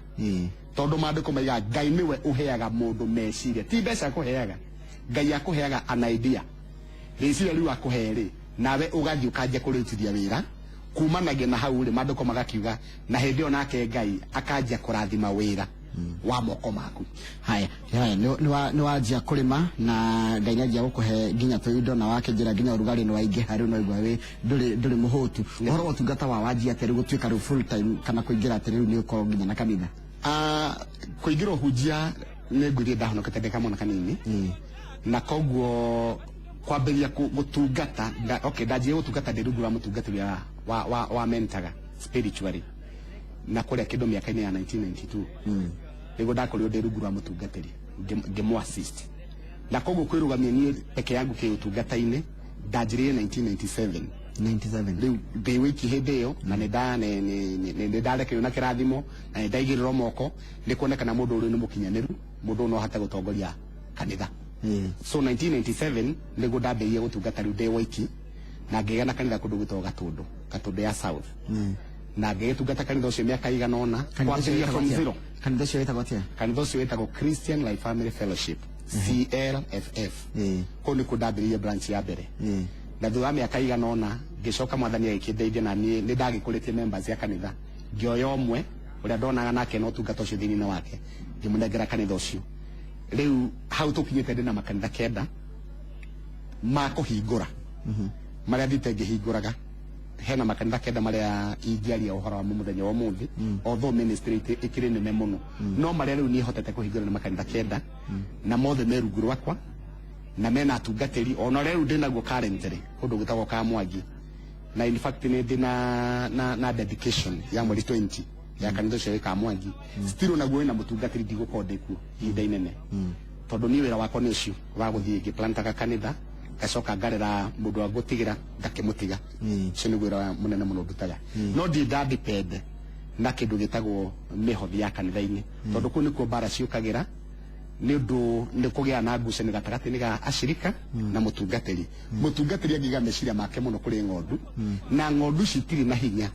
tondũ maandĩko maigaga Ngai nĩwe ũheaga mũndũ meciria. Ti mbeca akũheaga, Ngai akũheaga an idea. Rĩciria rĩu akũhe rĩ, nawe ũgathiĩ ũkanjia kũrĩrutithia wĩra. Kumanagia na hau rĩ, maandĩko magakiuga na hĩndĩ ĩyo nake Ngai akanjia kũrathima wĩra wa moko maku. Haya haya, nĩ wanjia kũrĩma na Ngai nĩanjia gũkũhe nginya tũindo na wakĩnjĩra nginya ũrugarĩ nĩ waingĩha. Rĩu no igua wĩ ndũrĩ mũhũtu. Ũhoro wa ũtungata wa wanjia atĩa rĩu gũtuĩka rĩu full time, kana kũingĩra atĩ rĩu nĩ ũkorwo nginya na kanitha? Ah, kũingĩra ũhunjia nĩ ngwĩrire ndahonokete ndĩ kamwana kanini, na koguo kwambĩrĩria gũtungata okay, ndanjirie gũtungata ndĩ rungu rwa mũtungatĩri wa mentaga spiritually na kũrĩa kĩndũ mĩaka-inĩ ya 1992. Nĩguo ndakorirwo ndĩ rungu rwa mũtungatĩri ngĩmũ assist, na koguo kwĩrũgamia niĩ peke yangu kĩũtungata-inĩ ndanjĩrĩire 1997. 97. Rĩu ndĩ wiki hĩndĩ ĩyo, na nĩ ndarekerio na kĩrathimo na nĩ ndaigĩrĩrwo moko nĩ kuonekana mũndũ ũrĩa nĩ mũkinyanĩru, mũndũ ũyũ no ahote gũtongoria kanitha. So 1997 nĩguo ndambĩrĩirie gũtungata rĩu ndĩ waiki, na ngĩgĩa na kanitha kũndũ gwĩtagwo Gatũndũ, Gatũndũ ya South, na ngĩgĩtungata kanitha ũcio mĩaka igana ũna, kwambĩrĩria from zero. Kanitha ũcio wĩtagwo atĩa? Kanitha ũcio wĩtagwo Christian Life Family Fellowship, CLFF. Kũu nĩkuo ndambĩrĩirie branch ya mbere, na thutha wa mĩaka igana ũna ngĩcoka Mwathani agĩkĩndeithia na niĩ nĩ ndagĩkũrĩtie members ya kanitha, ngĩoya ũmwe ũrĩa ndonaga nake na ũtungata ũcio thĩinĩ wake, ngĩmũnengera kanitha ũcio. Rĩu hau tũkinyĩte ndĩ na makanitha 9 ma kũhingũra marĩa thiĩte ngĩhingũraga. Hena makanitha 9 marĩa ingĩaria ũhoro wamo mũthenya wa ũmũthĩ, although ministry ĩkĩrĩ nene mũno, no marĩa rĩu niĩ hotete kũhingũra nĩ makanitha 9, na mothe me rungu rwakwa na mena atungatĩri. Ona rĩu ndĩ naguo currently kũndũ gwĩtagwo Kamwangi, na in fact nĩ ndĩ na dedication ya mweri 20 ya kanitha ũcio wĩ Kamwangi. Still naguo wĩna mũtungatĩri. Ndigũkorwo ndĩ kuo ihinda inene, tondũ niĩ wĩra wakwa nĩ ũcio wa gũthiĩ ngĩplantaga kanitha, ngacoka ngarera mũndũ wa ngũtigĩra ngakĩmũtiga. Ũcio nĩguo wĩra mũnene mũno ndutaga. No ndirĩ ndadepend na kĩndũ gĩtagwo mĩhothi ya kanitha-inĩ, tondũ kũu nĩkuo mbara ciũkagĩra, nĩ ũndũ nĩ kũgĩa na ngucanio gatagatĩ-inĩ ga ashirika na mũtungatĩri. Mũtungatĩri angĩiga meciria make mũno kũrĩ ng'ondu, na ng'ondu citirĩ na hinya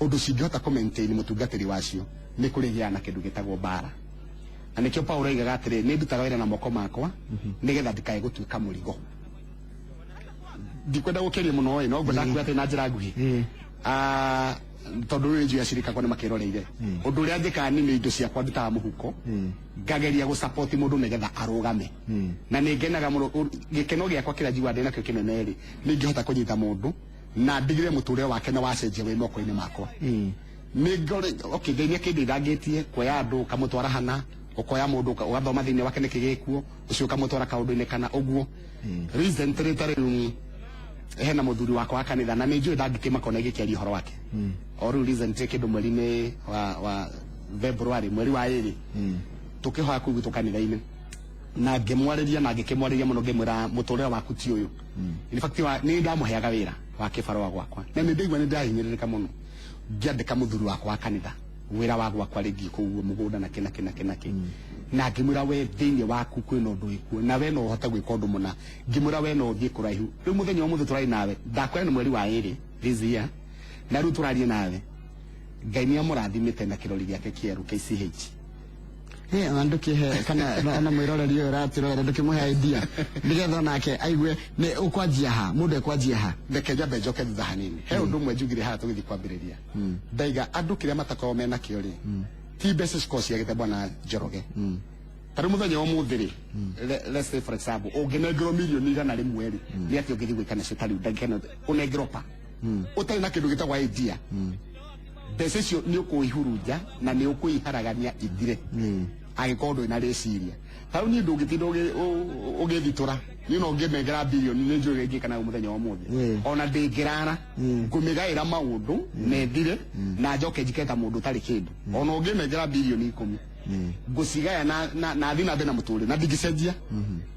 ũndũ cingĩhota kũ maintain mũtungatĩri wacio, nĩ kũrĩgĩa na kĩndũ gĩtagwo mbara. Na nĩkĩo Paulo aigaga atĩrĩ, "Nĩ ndutaga wĩra na moko makwa nĩgetha ndikae gũtuĩka mũrigo." Ndikwenda gũkĩria mũno ĩ, no ngwenda kuga atĩ na njĩra nguhĩ, ah, tondũ rĩu njũĩ acirika akwa nĩ makĩroreire ũndũ ũrĩa njĩkaga niĩ nĩ indo ciakwa ndutaga mũhuko, ngageria gũ-support mũndũ nĩgetha arũgame, na nĩ ngenaga mũno. Gĩkeno gĩakwa kĩrĩa njiguaga ndĩ nakĩo kĩnene rĩ, nĩ ingĩhota kũnyita mũndũ na ndigĩre mũtũrĩre wake na wacenjia wĩ moko-inĩ makwa. Nĩ ngore okay, Ngai nĩ akĩndeithangĩtie kuoya andũ ũkamũtwara hana, ũkoya mũndũ ũgathoma thĩinĩ wake nĩkĩ gĩkuo ũcio, ũkamũtwara kaũndũ-inĩ kana ũguo. Recently ta rĩu hena mũthuri wakwa wa kanitha, na nĩ njũĩ ndangĩkĩmaka ona igĩkĩaria ũhoro wake. O rĩu recently kĩndũ mweri-inĩ wa February, mweri wa 2, tũkĩhoya kũu gwitũ kanitha-inĩ, na ngĩmwarĩria na ngĩkĩmwarĩria mũno, ngĩmwĩra mũtũrĩre waku ti ũyũ. In fact nĩ ndamũheaga wĩra wa kĩbarũa gwakwa, na nĩ ndaigua nĩ ndahinyĩrĩrĩka mũno ngĩandĩka mũthuri wakwa wa kanitha wĩra wa gwakwa rĩngĩ kũu mũgũnda na kĩ na kĩ na kĩ na kĩ, na ngĩmwĩra we thĩinĩ waku kwĩna ũndũ wĩkuo na we no ũhote gwĩka ũndũ mũna. Ngĩmwĩra we no ũthiĩ kũraihu. Rĩu mũthenya wa ũmũthĩ tũrarĩ nawe, ndakwĩra nĩ mweri wa 2 this year, na rĩu tũrarie nawe Ngai nĩ amũrathimĩte na kĩrori gĩake kĩerũ KCH. Ĩ, ona ndũkĩhe kana ona mwĩroreri ũyũ ũratwĩrorera, ndũkĩmũhe idea nĩgetha onake aigue nĩ ũkwanjia ha, mũndũ ekwanjia ha. Reke njambe njoke thutha hanini. He ũndũ ũmwe njugire haha tũgĩthiĩ kwambĩrĩria, ndaiga andũ kĩrĩa matakoragwo mena kĩo rĩ, ti mbeca cikoragwo ciagĩte. Bwana Njoroge, ta rĩu mũthenya wa ũmũthĩ rĩ, let's say for example ũngĩnengerwo mirioni 100 rĩ, nĩ atĩa ũngĩthiĩ gwĩka nacio? Ta rĩu ndagĩka ĩno ũnengerwo pa ũtarĩ na kĩndũ gĩtagwo idea, mbeca icio nĩ ũkũihurunja na nĩ ũkũiharagania ithire. Angĩkorwo ndũrĩ na rĩciria ta rĩu niĩ ndũngĩtinda ũgĩthitũra niĩ no ngĩnengera bilioni nĩ njũĩ ũrĩa ingĩka nayo mũthenya wa ũmũthĩ. Ona ndĩngĩrara ngũmĩgaĩra maũndũ na ĩthire na njoke njike ta mũndũ ũtarĩ kĩndũ. Ona ũngĩnengera bilioni 10 ngũcigaya na thiĩ na mbere na mũtũrĩre na ndingĩcenjia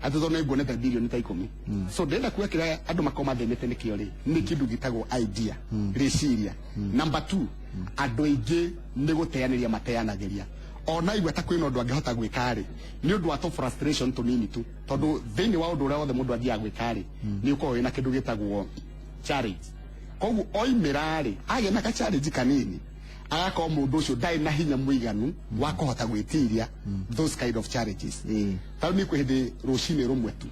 atĩ tondũ nĩ nguonete bilioni ta 10. So ndĩrenda kuga kĩrĩa andũ makorwo mathĩnĩte nĩkĩo rĩ nĩ kĩndũ gĩtagwo idea, rĩciria. Number 2, andũ aingĩ nĩ gũteanĩria mateanagĩria. Ona igua ta kwĩna ũndũ angĩhota gwĩka rĩ nĩ ũndũ wa tũ frustration tũnini tu, tondũ thĩinĩ wa ũndũ ũrĩa wothe mũndũ athiaga gwĩka rĩ nĩ ũkoragwo wĩna kĩndũ gĩtagwo challenge. Koguo oimĩra rĩ agĩa na ka challenge kanini agakorwo mũndũ ũcio ndarĩ na hinya mũiganu wa kũhota gwĩtiria those kind of challenges. Ta rĩu niĩ kwĩ hĩndĩ rũcinĩ rũmwe tu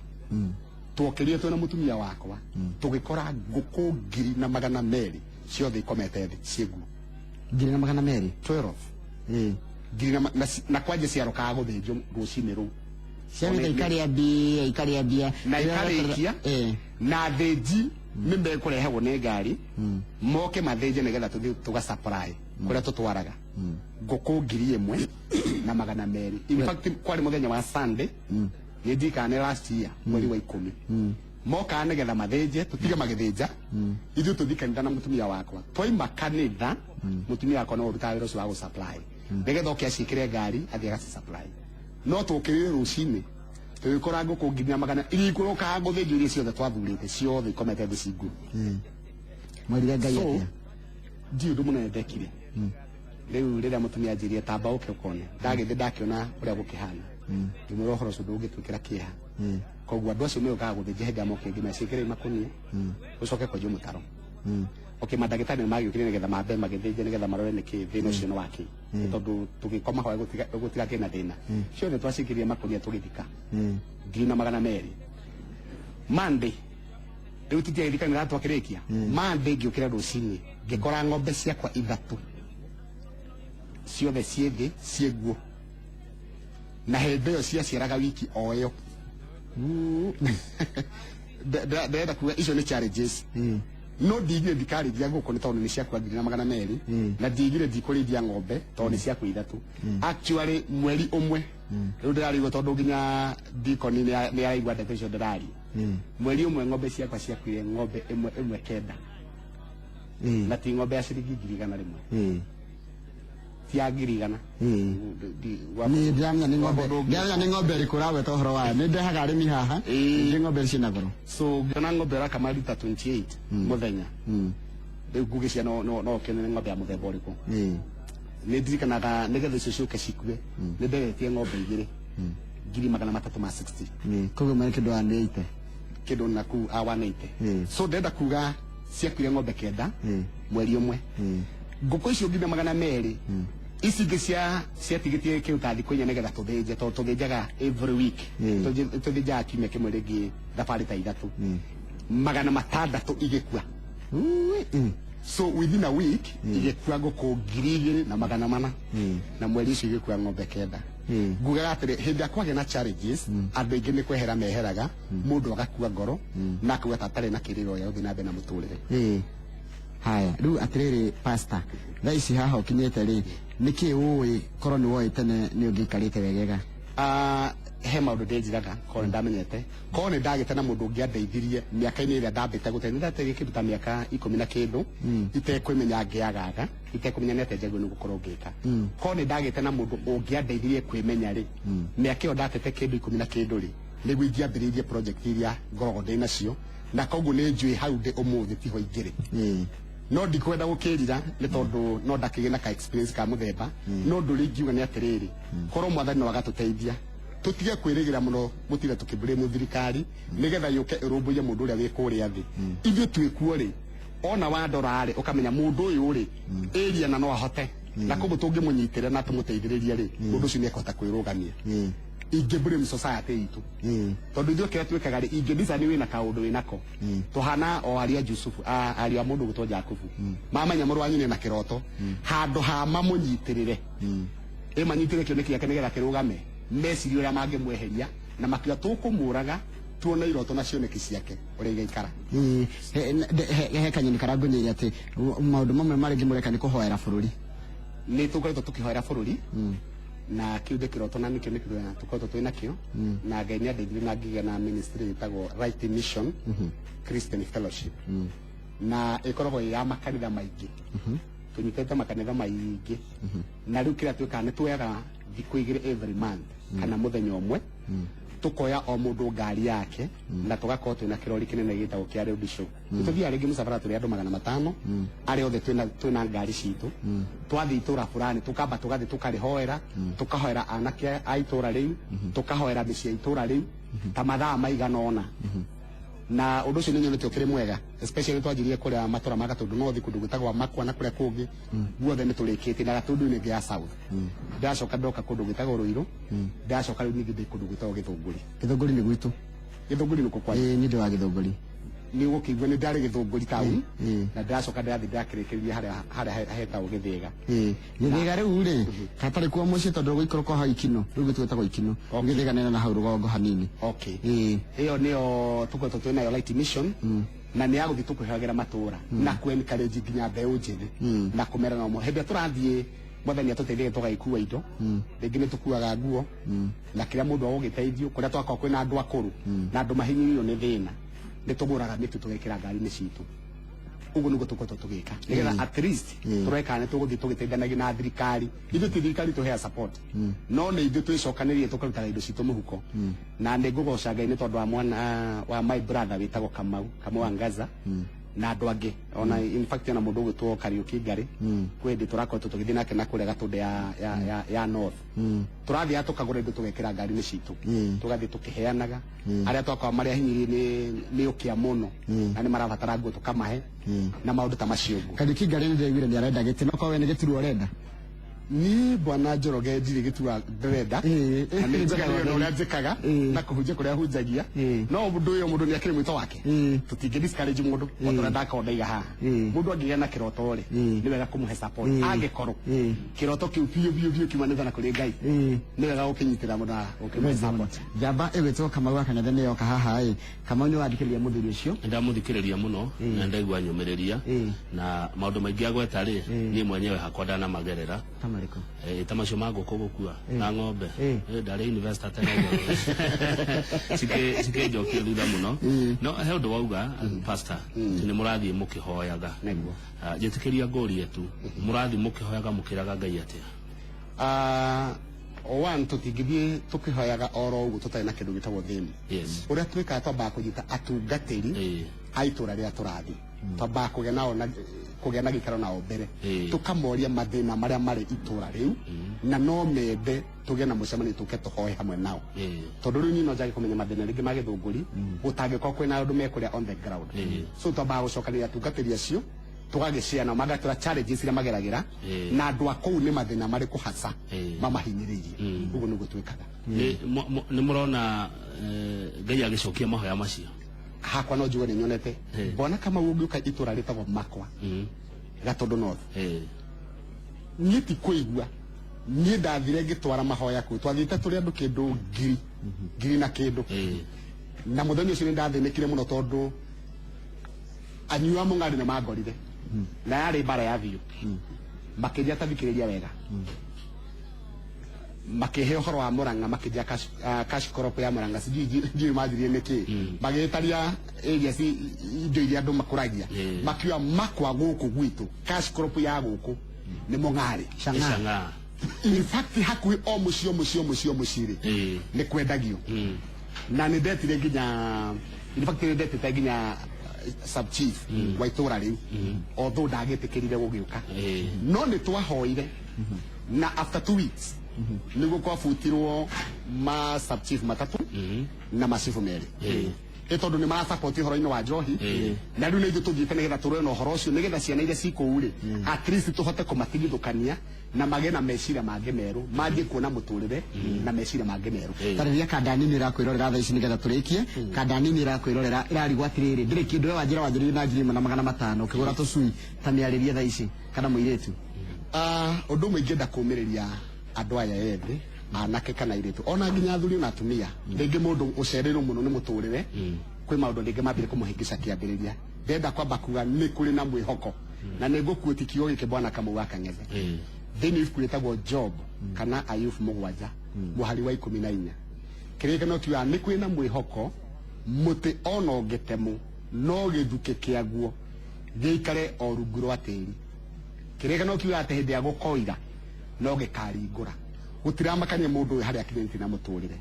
twokĩrire twĩna mũtumia wakwa tũgĩkora ngũkũ 1,200 ciothe ikomete thĩ ciĩ nguo. 1,200? 12. Ngiri na kwanja ciarokaga gũthĩnjwo rũcinĩ rũu. Ciagĩte ikarĩa mbia, ikarĩa mbia. Na ikarĩkia na thĩnji nĩ mekũrehagwo nĩ ngari moke mathĩnje nĩgetha tũthiĩ tũga supply kũrĩa tũtwaraga ngũkũ 1,200. In fact kwarĩ mũthenya wa Sunday nĩ ndirikana nĩ last year mweri wa 10 mokaga nĩgetha mathĩnje tũtige magĩthĩnja ithuĩ tũthiĩ kanitha na mũtumia wakwa. Twaima kanitha mũtumia wakwa no ũrutaga wĩra ũcio wa gũ supply nĩgetha oke aciĩkĩre ngari athiĩ agaci supply. No tũkĩrire rũcinĩ tũgĩkora ngũkũ 1,200 iria ikũrũkaga gũthĩnjwo iria ciothe twathurĩte ciothe ikomete thĩ cingu. Mwerire Ngai atĩa? Ndiũĩ ũndũ mũnene ndekire. Rĩu rĩrĩa mũtumia anjĩrire tamba ũke ũkone ndagĩthiĩ ndakĩona ũrĩa gũkĩhana ngĩmwĩra ũhoro ũcio ndũngĩtwĩkĩra kĩeha. Koguo andũ acio megũkaga gũthĩnja hĩndĩ ĩrĩa mokire ngĩmera ciĩkĩrei makũnia ũcoke kwenjwo mũtaro. Okay, mandagĩtarĩ nĩ magĩũkire nĩgetha mambe magĩthĩnje nĩgetha marore nĩkĩ thĩna ũcio nĩ wakĩ, tondũ tũgĩkoma hoe gũtigakĩrĩ na thĩna. Ciothe twacikĩrire makũnia tũgĩthika 1,200. Monday rĩu tutiagĩthika nĩ twakĩrĩkia. Monday ngĩũkĩra rũcinĩ ngĩkora ng'ombe ciakwa 3 ciothe ciĩ thĩ ciĩ nguo na hĩndĩ ĩyo ciaciaraga wiki o ĩyo. Ndĩrenda kuga icio nĩ challenges. No ndigire ndikarĩithia ngũkũ nĩ tondũ nĩ ciakwa 1,200 na ndigire ndikũrĩithia ng'ombe tondũ nĩ ciakwa 3. Actually mweri ũmwe rĩu ndĩrarigwo tondũ nginya ndikoni nĩ araigua ndeto icio ndĩraria. Mweri ũmwe ng'ombe ciakwa ciakuire ng'ombe ĩmwe ĩmwe 9. Na ti ng'ombe ya ciringi 100,000. Ti ya 100,000. Nĩ ndĩramenya nĩ ng'ombe, ndĩramenya nĩ ng'ombe ĩrĩkũ ũragweta ũhoro wayo. Nĩ ndehaga arĩmi haha nĩ ng'ombe ciĩna goro. So ngĩona ng'ombe ĩrakama rita 28 mũthenya. Rĩu ngũgĩcia no ũkĩone nĩ ng'ombe ya mũthemba ũrĩkũ. Nĩ ndirikanaga nĩgetha icio ciũke cikue nĩ nderetie ng'ombe 2 360,000. Koguo marĩ kĩndũ 180. Kĩndũ na kũu a 180. So ndĩrenda kuga ciakuire ng'ombe 9 mweri ũmwe. Ngũkũ icio 1,200 ici ingĩ ciatigĩtie kĩndũ ta thikũ 4 nĩgetha tũthĩnje, tondũ tũthĩnjaga every week. Tũthĩnjaga kiumia kĩmwe rĩngĩ thabarĩ ta 3. 600 igĩkua. So within a week igĩkua ngũkũ 2,400. Na mweri ũcio igĩkua ng'ombe 9. Ngugaga atĩrĩ hĩndĩ ĩrĩa kwagĩa na challenges andũ aingĩ nĩ kwehera meheraga mũndũ agakua ngoro na akauga ta atarĩ na kĩrĩro gĩa gũthiĩ na mbere na mũtũrĩre. Haya rĩu atĩrĩrĩ pastor, thaa ici haha ũkinyĩte rĩ nĩkĩ ũĩ korwo nĩ woĩ tene nĩ ũngĩikarĩte wegega? He maũndũ ndĩnjiraga korwo nĩ ndamenyete korwo nĩ ndagĩte na mũndũ ũngĩ andeithirie mĩaka-inĩ ĩrĩa ndambĩte gũte nĩ ndateire kĩndũ ta mĩaka 10 na kĩndũ itekwĩmenya ngĩagaga itekumenya nĩ atĩa njagĩrĩirwo nĩ gũkorwo ngĩka. Korwo nĩ ndagĩte na mũndũ ũngĩ andeithirie kwĩmenya rĩ mĩaka ĩyo ndatete kĩndũ 10 na kĩndũ rĩ nĩguo ingĩambĩrĩirie project iria ngoragwo ndĩ nacio na koguo nĩ njũĩ hau ndĩ ũmũthĩ tiho ingĩrĩ. No ndikwenda gũkĩrira nĩ tondũ no ndakĩgĩa na ka experience ka mũthemba. No ũndũ ũrĩa ingiuga nĩ atĩrĩrĩ korwo mwathani no agatũteithia tũtige kwĩrĩgĩra mũno mũtire tũkĩblame thirikari nĩgetha yũke ĩrũmbũiye mũndũ ũrĩa wĩ kũrĩa thĩ. Ithuĩ twĩkuo rĩ ona wandora rĩ ũkamenya mũndũ ũyũ rĩ area na no ahote na koguo tũngĩmũnyitĩrĩra na tũmũteithĩrĩrie rĩ mũndũ ũcio nĩekũhota kwĩrũgamia. Ingĩ blame society itũ tondũ ithuĩ kĩrĩa twĩkaga rĩ ingĩ design wĩna kaũndũ wĩnako tũhana o aria Jusufu aria mũndũ gwĩtwo Jakubu mamenya mũrũ wa nyina na kĩroto handũ ha mamũnyitĩrĩre ĩmanyitĩrĩre kĩoneki gĩake nĩgetha kĩrũgame mecirie ũrĩa mangĩmweheria na makiuga tũkũmũraga tuone iroto na cioneki ciake ũrĩa igaikara. He kanyoni karangũnyĩire atĩ maũndũ mamwe marĩa ngĩmũreka nĩ kũhoera bũrũri. Nĩ tũkoretwo tũkĩhoera bũrũri. Na kiu ndä kä roto na nä kä nä kä tå koretwo twä nakio na Ngai nä andeithirie na ngĩgĩa na ministry ĩtagwo Right Mission Christian Fellowship, na ĩkoragwo ĩ ya makanitha maingĩ, tũnyitĩte makanitha maingĩ. Na rĩu kĩrĩa twĩkaga nĩ tuoyaga thikũ 2 every month kana mũthenya ũmwe, tukoya o mũndũ ngari yake na tũgakorwo twĩna kĩrori kĩnene gĩtagwo kĩa road show. Tũthiaga rĩngĩ mũcabara tũrĩ andũ 500 arĩa othe twĩna ngari citũ. Twathiĩ itũra fulani, tukamba tũgathiĩ tũkarĩhoera, tũkahoera anake a itũra rĩu, tũkahoera mĩciĩ ya itũra rĩu ta mathaa maigana ũna. Na ũndũ ũcio nĩ nyonete ũkĩrĩ mwega, especially twanjirie kũrĩa matũra ma Gatũndũ North, kũndũ gwĩtagwo Makwa na kũrĩa kũngĩ guothe nĩ tũrĩkĩtie, na Gatũndũ-inĩ ĩngĩ ya South. Ndacoka ndoka kũndũ gwĩtagwo Rũirũ, ndacoka rĩu ningĩ ndĩ kũndũ gwĩtagwo Gĩthũngũri. Gĩthũngũri nĩ gwitũ. Gĩthũngũri nĩkuo kwanyu? Ĩĩ, niĩ ndĩ wa Gĩthũngũri. Nĩ ũgũkĩigua nĩ ndarĩ Gĩthũngũri taũni, na ndacoka ndathiĩ ndakĩrĩkĩrĩria harĩa hetagwo Gĩthĩga. Ĩĩ, Gĩthĩga rĩu rĩ hatarĩ kuo mũciĩ tondũ gũikũrũka hau Ikino, rĩu gwĩtagwo Ikino. Gĩthĩga nena na hau rũgongo hanini. Okay. Ĩĩ. Ĩyo nĩyo tũkoretwo twĩ nayo Light Mission, na nĩ ya gũthiĩ tũkĩhoyagĩra matũra na kũ encourage nginya mbeũ njĩthĩ na kũmera no hĩndĩ ĩrĩa tũrathiĩ Mwathani atũteithie tũgagĩkua indo, rĩngĩ nĩ tũkuaga nguo na kĩrĩa mũndũ agũgĩteithio. Kũrĩa twakorwo kwĩna andũ akũrũ na andũ mahinyĩrĩirio nĩ thĩna, nĩ tũgũraga mĩtu tũgekĩra ngari-inĩ citũ. Ũguo nĩguo tũkoretwo tũgĩka nĩgetha at least tũrore kana nĩ tũgũthiĩ tũgĩteithanagia na thirikari. Ithuĩ ti thirikari tũhea support, no nĩ ithuĩ twĩcokanĩrĩrie tũkarutaga indo citũ mũhuko. Na nĩ ngũgoca Ngai nĩ tondũ wa mwana wa my brother wĩtagwo Kamau, Kamau wa Ngaza, na andũ angĩ ona, in fact, ona mũndũ ũgwĩtwo Kariũki Ngarĩ, kwĩ hĩndĩ tũrakoretwo tũgĩthiĩ nake na kũrĩa Gatũndũ ya North. Tũrathiaga tũkagũra indo tũgekĩra ngari-inĩ citũ, tũgathiĩ tũkĩheanaga arĩa twakorwo marĩa hinyĩrĩrie nĩ ũkĩa mũno na nĩ marabatara nguo, tũkamahe na maũndũ ta macio ũguo. Kariũki Ngarĩ nĩ ndĩraiguire nĩ arenda gĩtĩ, no korwo we nĩ gĩturwa ũrenda? Niĩ bwana Njoroge ndirĩ gĩturwa ndĩrenda, na nĩ njiganĩire na ũrĩa njĩkaga na kũhunjia kũrĩa hunjagia. No ũndũ ũyũ mũndũ nĩ akĩrĩ mwĩto wake, tũtingĩ discourage mũndũ o ta ũrĩa ndakorwo ndaiga haha. Mũndũ angĩgĩa na kĩroto rĩ, nĩ wega kũmũhe support. Angĩkorwo kĩroto kĩu biũ biũ biũ kiumanĩte na kũrĩ Ngai, nĩ wega gũkĩnyitĩra mũndũ na gũkĩmũhe support. Njamba ĩgwĩtwo Kamau wa Kang'ethe nĩ yoka haha. Ĩ Kamau, nĩ wathikĩrĩria mũthuri ũcio? Ndamũthikĩrĩria mũno na ndaigua nyũmĩrĩria na maũndũ maingĩ agweta rĩ, niĩ mwenyewe hakwa ndanamagerera. Ta marĩkũ? Ta macio ma ngũkũ gũkua na ng'ombe. Ndarĩ investor tene cikĩnjokia thutha mũno. No he ũndũ wauga, pastor, atĩ nĩ mũrathiĩ mũkĩhoyaga. Nĩguo. Ah, njĩtĩkĩria ngũrie tu, mũrathiĩ mũkĩhoyaga mũkĩraga Ngai atĩa? Ah, one, tũtingĩthiĩ tũkĩhoyaga oro ũguo tũtarĩ na kĩndũ gĩtagwo thĩni. Ũrĩa twĩkaga, twambaga kũnyita atungatĩri a itũra rĩrĩa tũrathiĩ, twambaga kũgĩa nao na kũgĩa na gĩikaro nao mbere, tũkamoria mathĩna marĩa marĩ itũra rĩu, na no mende tũgĩe na mũcemanio tũke tũhoe hamwe nao, tondũ rĩu niĩ no njage kũmenya mathĩna rĩngĩ ma Gĩthũngũri gũtangĩkorwo kwĩna andũ mekũrĩa on the ground. So twambaga gũcokanĩria atungatĩri acio, tũgagĩshare nao, magatwĩra challenges iria mageragĩra na andũ a kũu nĩ mathĩna marĩkũ hasa mamahinyĩrĩirie. Ũguo nĩguo twĩkaga. Nĩ mũrona Ngai agĩcokia mahoya macio? Hakwa no njuge nĩ nyonete. Bwana Kamau, ũngĩũka itũra rĩtagwo Makwa, Gatũndũ North, niĩ ti kũigua, niĩ ndathire ngĩtwara mahoya kũu, twathiĩte tũrĩ andũ kĩndũ ngiri na kĩndũ, na mũthenya ũcio nĩ ndathĩnĩkire mũno tondũ anyua mũng'ari nĩ mangorire na yarĩ mbara ya biũ. Makĩnjia ta thikĩrĩria wega, makĩhe ũhoro wa Murang'a, makĩnjia cash crop ya Murang'a, sijui ndiũĩ manjirie nĩkĩ, magĩtaria area ci indo iria andũ makũragia. Makiuga Makwa gũkũ gwitũ cash crop ya gũkũ nĩ mũng'arĩ. Icang'a. In fact, hakuhĩ o mũciĩ o mũciĩ o mũciĩ o mũciĩ rĩ, nĩ kwendagio. Na nĩ ndetire nginya, in fact, nĩ ndetete nginya sub chief wa itũra rĩu, although ndagĩtĩkĩrire gũgĩũka. No nĩ twahoire na after 2 weeks nĩguo kwabutirwo ma sub chief matatũ na macibu merĩ, ĩ tondũ nĩ marasapoti ũhoro-inĩ wa njohi. Na rĩu nĩ ithuĩ tũthiĩte nĩgetha tũrũe na ũhoro ũcio, nĩgetha ciana iria ci kũu rĩ, at least tũhote kũmatigithũkania na magĩe na meciria mangĩ merũ, manjie kuona mũtũrĩre na meciria mangĩ merũ. Tarĩria kanda nini ĩrakwĩrorera thaa ici nĩgetha tũrĩkie. Kanda nini ĩrakwĩrorera ĩrarigwo atĩrĩrĩ, ndĩrĩ kĩndũ we wanjĩra wanjĩrĩrie na 1500 ũkĩgũra tũcui, ta mĩarĩrie thaa ici kana mũirĩtu. Ah, ũndũ ũmwe ingĩenda kũũmĩrĩria andũ aya ethĩ, anake kana airĩtu, ona nginya athuri na atumia, rĩngĩ mũndũ ũcereirwo mũno nĩ mũtũrĩre, kwĩ maũndũ rĩngĩ mambire kũmũhĩngĩca kĩambĩrĩria, ndenda kwamba kuga nĩ kũrĩ na mwĩhoko, na nĩ ngũkuĩti kiugo gĩkĩ, bwana Kamau wa Kang'ethe. Thĩinĩ ibuku rĩtagwo Job kana Ayubu 7 mũhari wa 14, kĩrĩkanĩro kiugaga nĩ kwĩna mwĩhoko mũtĩ ona ũngĩtemwo no gĩthukĩ kĩaguo gĩikare o rungu rwa tĩri. Kĩrĩkanĩro kiugaga atĩ hĩndĩ ya gũkoira no gĩkaringũra. Gũtiramakania mũndũ ũyũ harĩa akinyĩte na mũtũrĩre,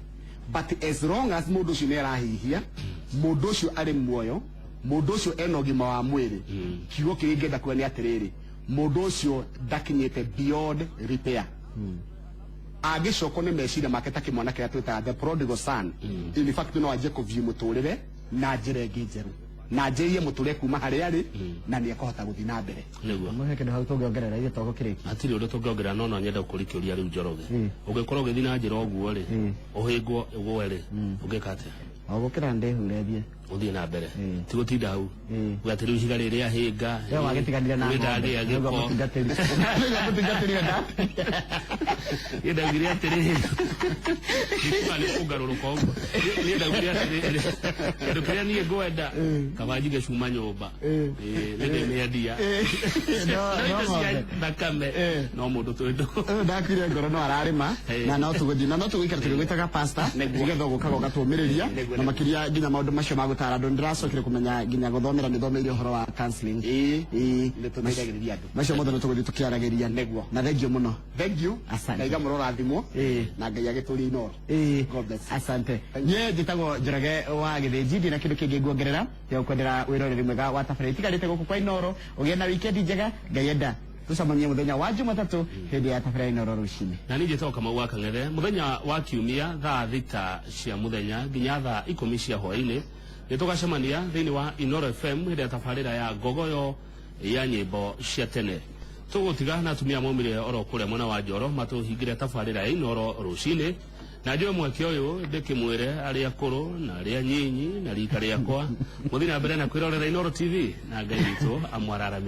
but as long as mũndũ ũcio nĩ arahihia, mũndũ ũcio arĩ muoyo, mũndũ ũcio ena ũgima wa mwĩrĩ, kiugo kĩrĩa ingĩenda kuga nĩ atĩrĩrĩ, mũndũ ũcio ndakinyĩte beyond repair. Angĩcokwo nĩ meciria make ta kĩmwana kĩrĩa twĩtaga the prodigal son, in fact no anjie kũview mũtũrĩre na njĩra ĩngĩ njerũ, na anjĩrie mũtũrĩre kuma harĩa arĩ, na nĩ ekũhota gũthiĩ na mbere. Nĩguo. Mũhe kĩndũ hau tũngĩongerera ithuĩ togũkĩrĩkia. Hatirĩ ũndũ tũngĩongerera, no nyende gũkũria kĩũria rĩu, Njoroge. Ũngĩkorwo ũgĩthiĩ na njĩra ũguo rĩ, ũhĩngwo ũgwe rĩ, ũngĩka atĩa? O gũkĩra ndĩhure thiĩ. Ũthiĩ na mbere, ti gũtinda hau uga atĩ rĩu ihiga rĩrĩa hĩnga. We wagĩtiganire na Nĩ ng'ombe. ndagĩa Nĩguo gĩko. mũtungatĩri. Nĩguo mũtungatĩri we Niĩ ndaugire atĩrĩrĩ, ndikuga nĩ kũngarũrũka ũguo. Niĩ ndaugire atĩrĩrĩ, kĩndũ kĩrĩa niĩ ngwenda, kaba njige cuma nyũmba. Nĩ ndĩmĩendia. No No indo cia ng'ombe. thakame no mũndũ twĩndũ. Ũyũ ndakuire ngoro no ararĩma na no tũgũthiĩ na no tũgũikara tũgĩgwĩtaga pastor, nĩgetha ũgũkaga ũgatũmĩrĩria na makĩria nginya maũndũ macio ma gũtara andũ. Nĩndĩracokire kũmenya nginya gũthomera nĩthomeire ũhoro wa counseling. Nĩ tũteithagĩrĩria andũ. Macio mothe nĩ tũgũthiĩ tũkĩaragĩria. Nĩguo. Na thengio mũno. Thank you. Asante. Ngai gamũrorathimwo na Ngai agĩtũrie Inoro. God bless you. Asante. Niĩ njĩtagwo Njoroge wa Gĩthĩnji, ndina kĩndũ kĩngĩ nguongerera tiga gũkwendera wĩroreri mwega wa tabarĩra itigarĩte gũkũ kwa Inoro. Ũgĩe na wikendi njega, Ngai enda tũcemanie mũthenya wa Jumatatũ hĩndĩ ya tabarĩra Inoro rũcinĩ. Na niĩ njĩtagwo Kamau wa Kang'ethe. Mũthenya wa kiumia thaa 6 cia mũthenya nginya thaa 10 cia hwaĩ-inĩ nĩ tũgacemania thĩinĩ wa Inoro FM hĩndĩ ya tabarĩra ya Ngogoyo ya nyĩmbo cia tene. Tũgũtiga na atumia maumire oro kũrĩa mwena wa Njoro matũhingĩre tabarĩra ya Inoro rũcinĩ, na njoe mweke ũyũ ndĩkĩmwĩre arĩa akũrũ na arĩa nyinyi na rika rĩakwa mũthiĩ na mbere na kwĩrorera Inoro TV, na Ngai witũ amwararamĩrie.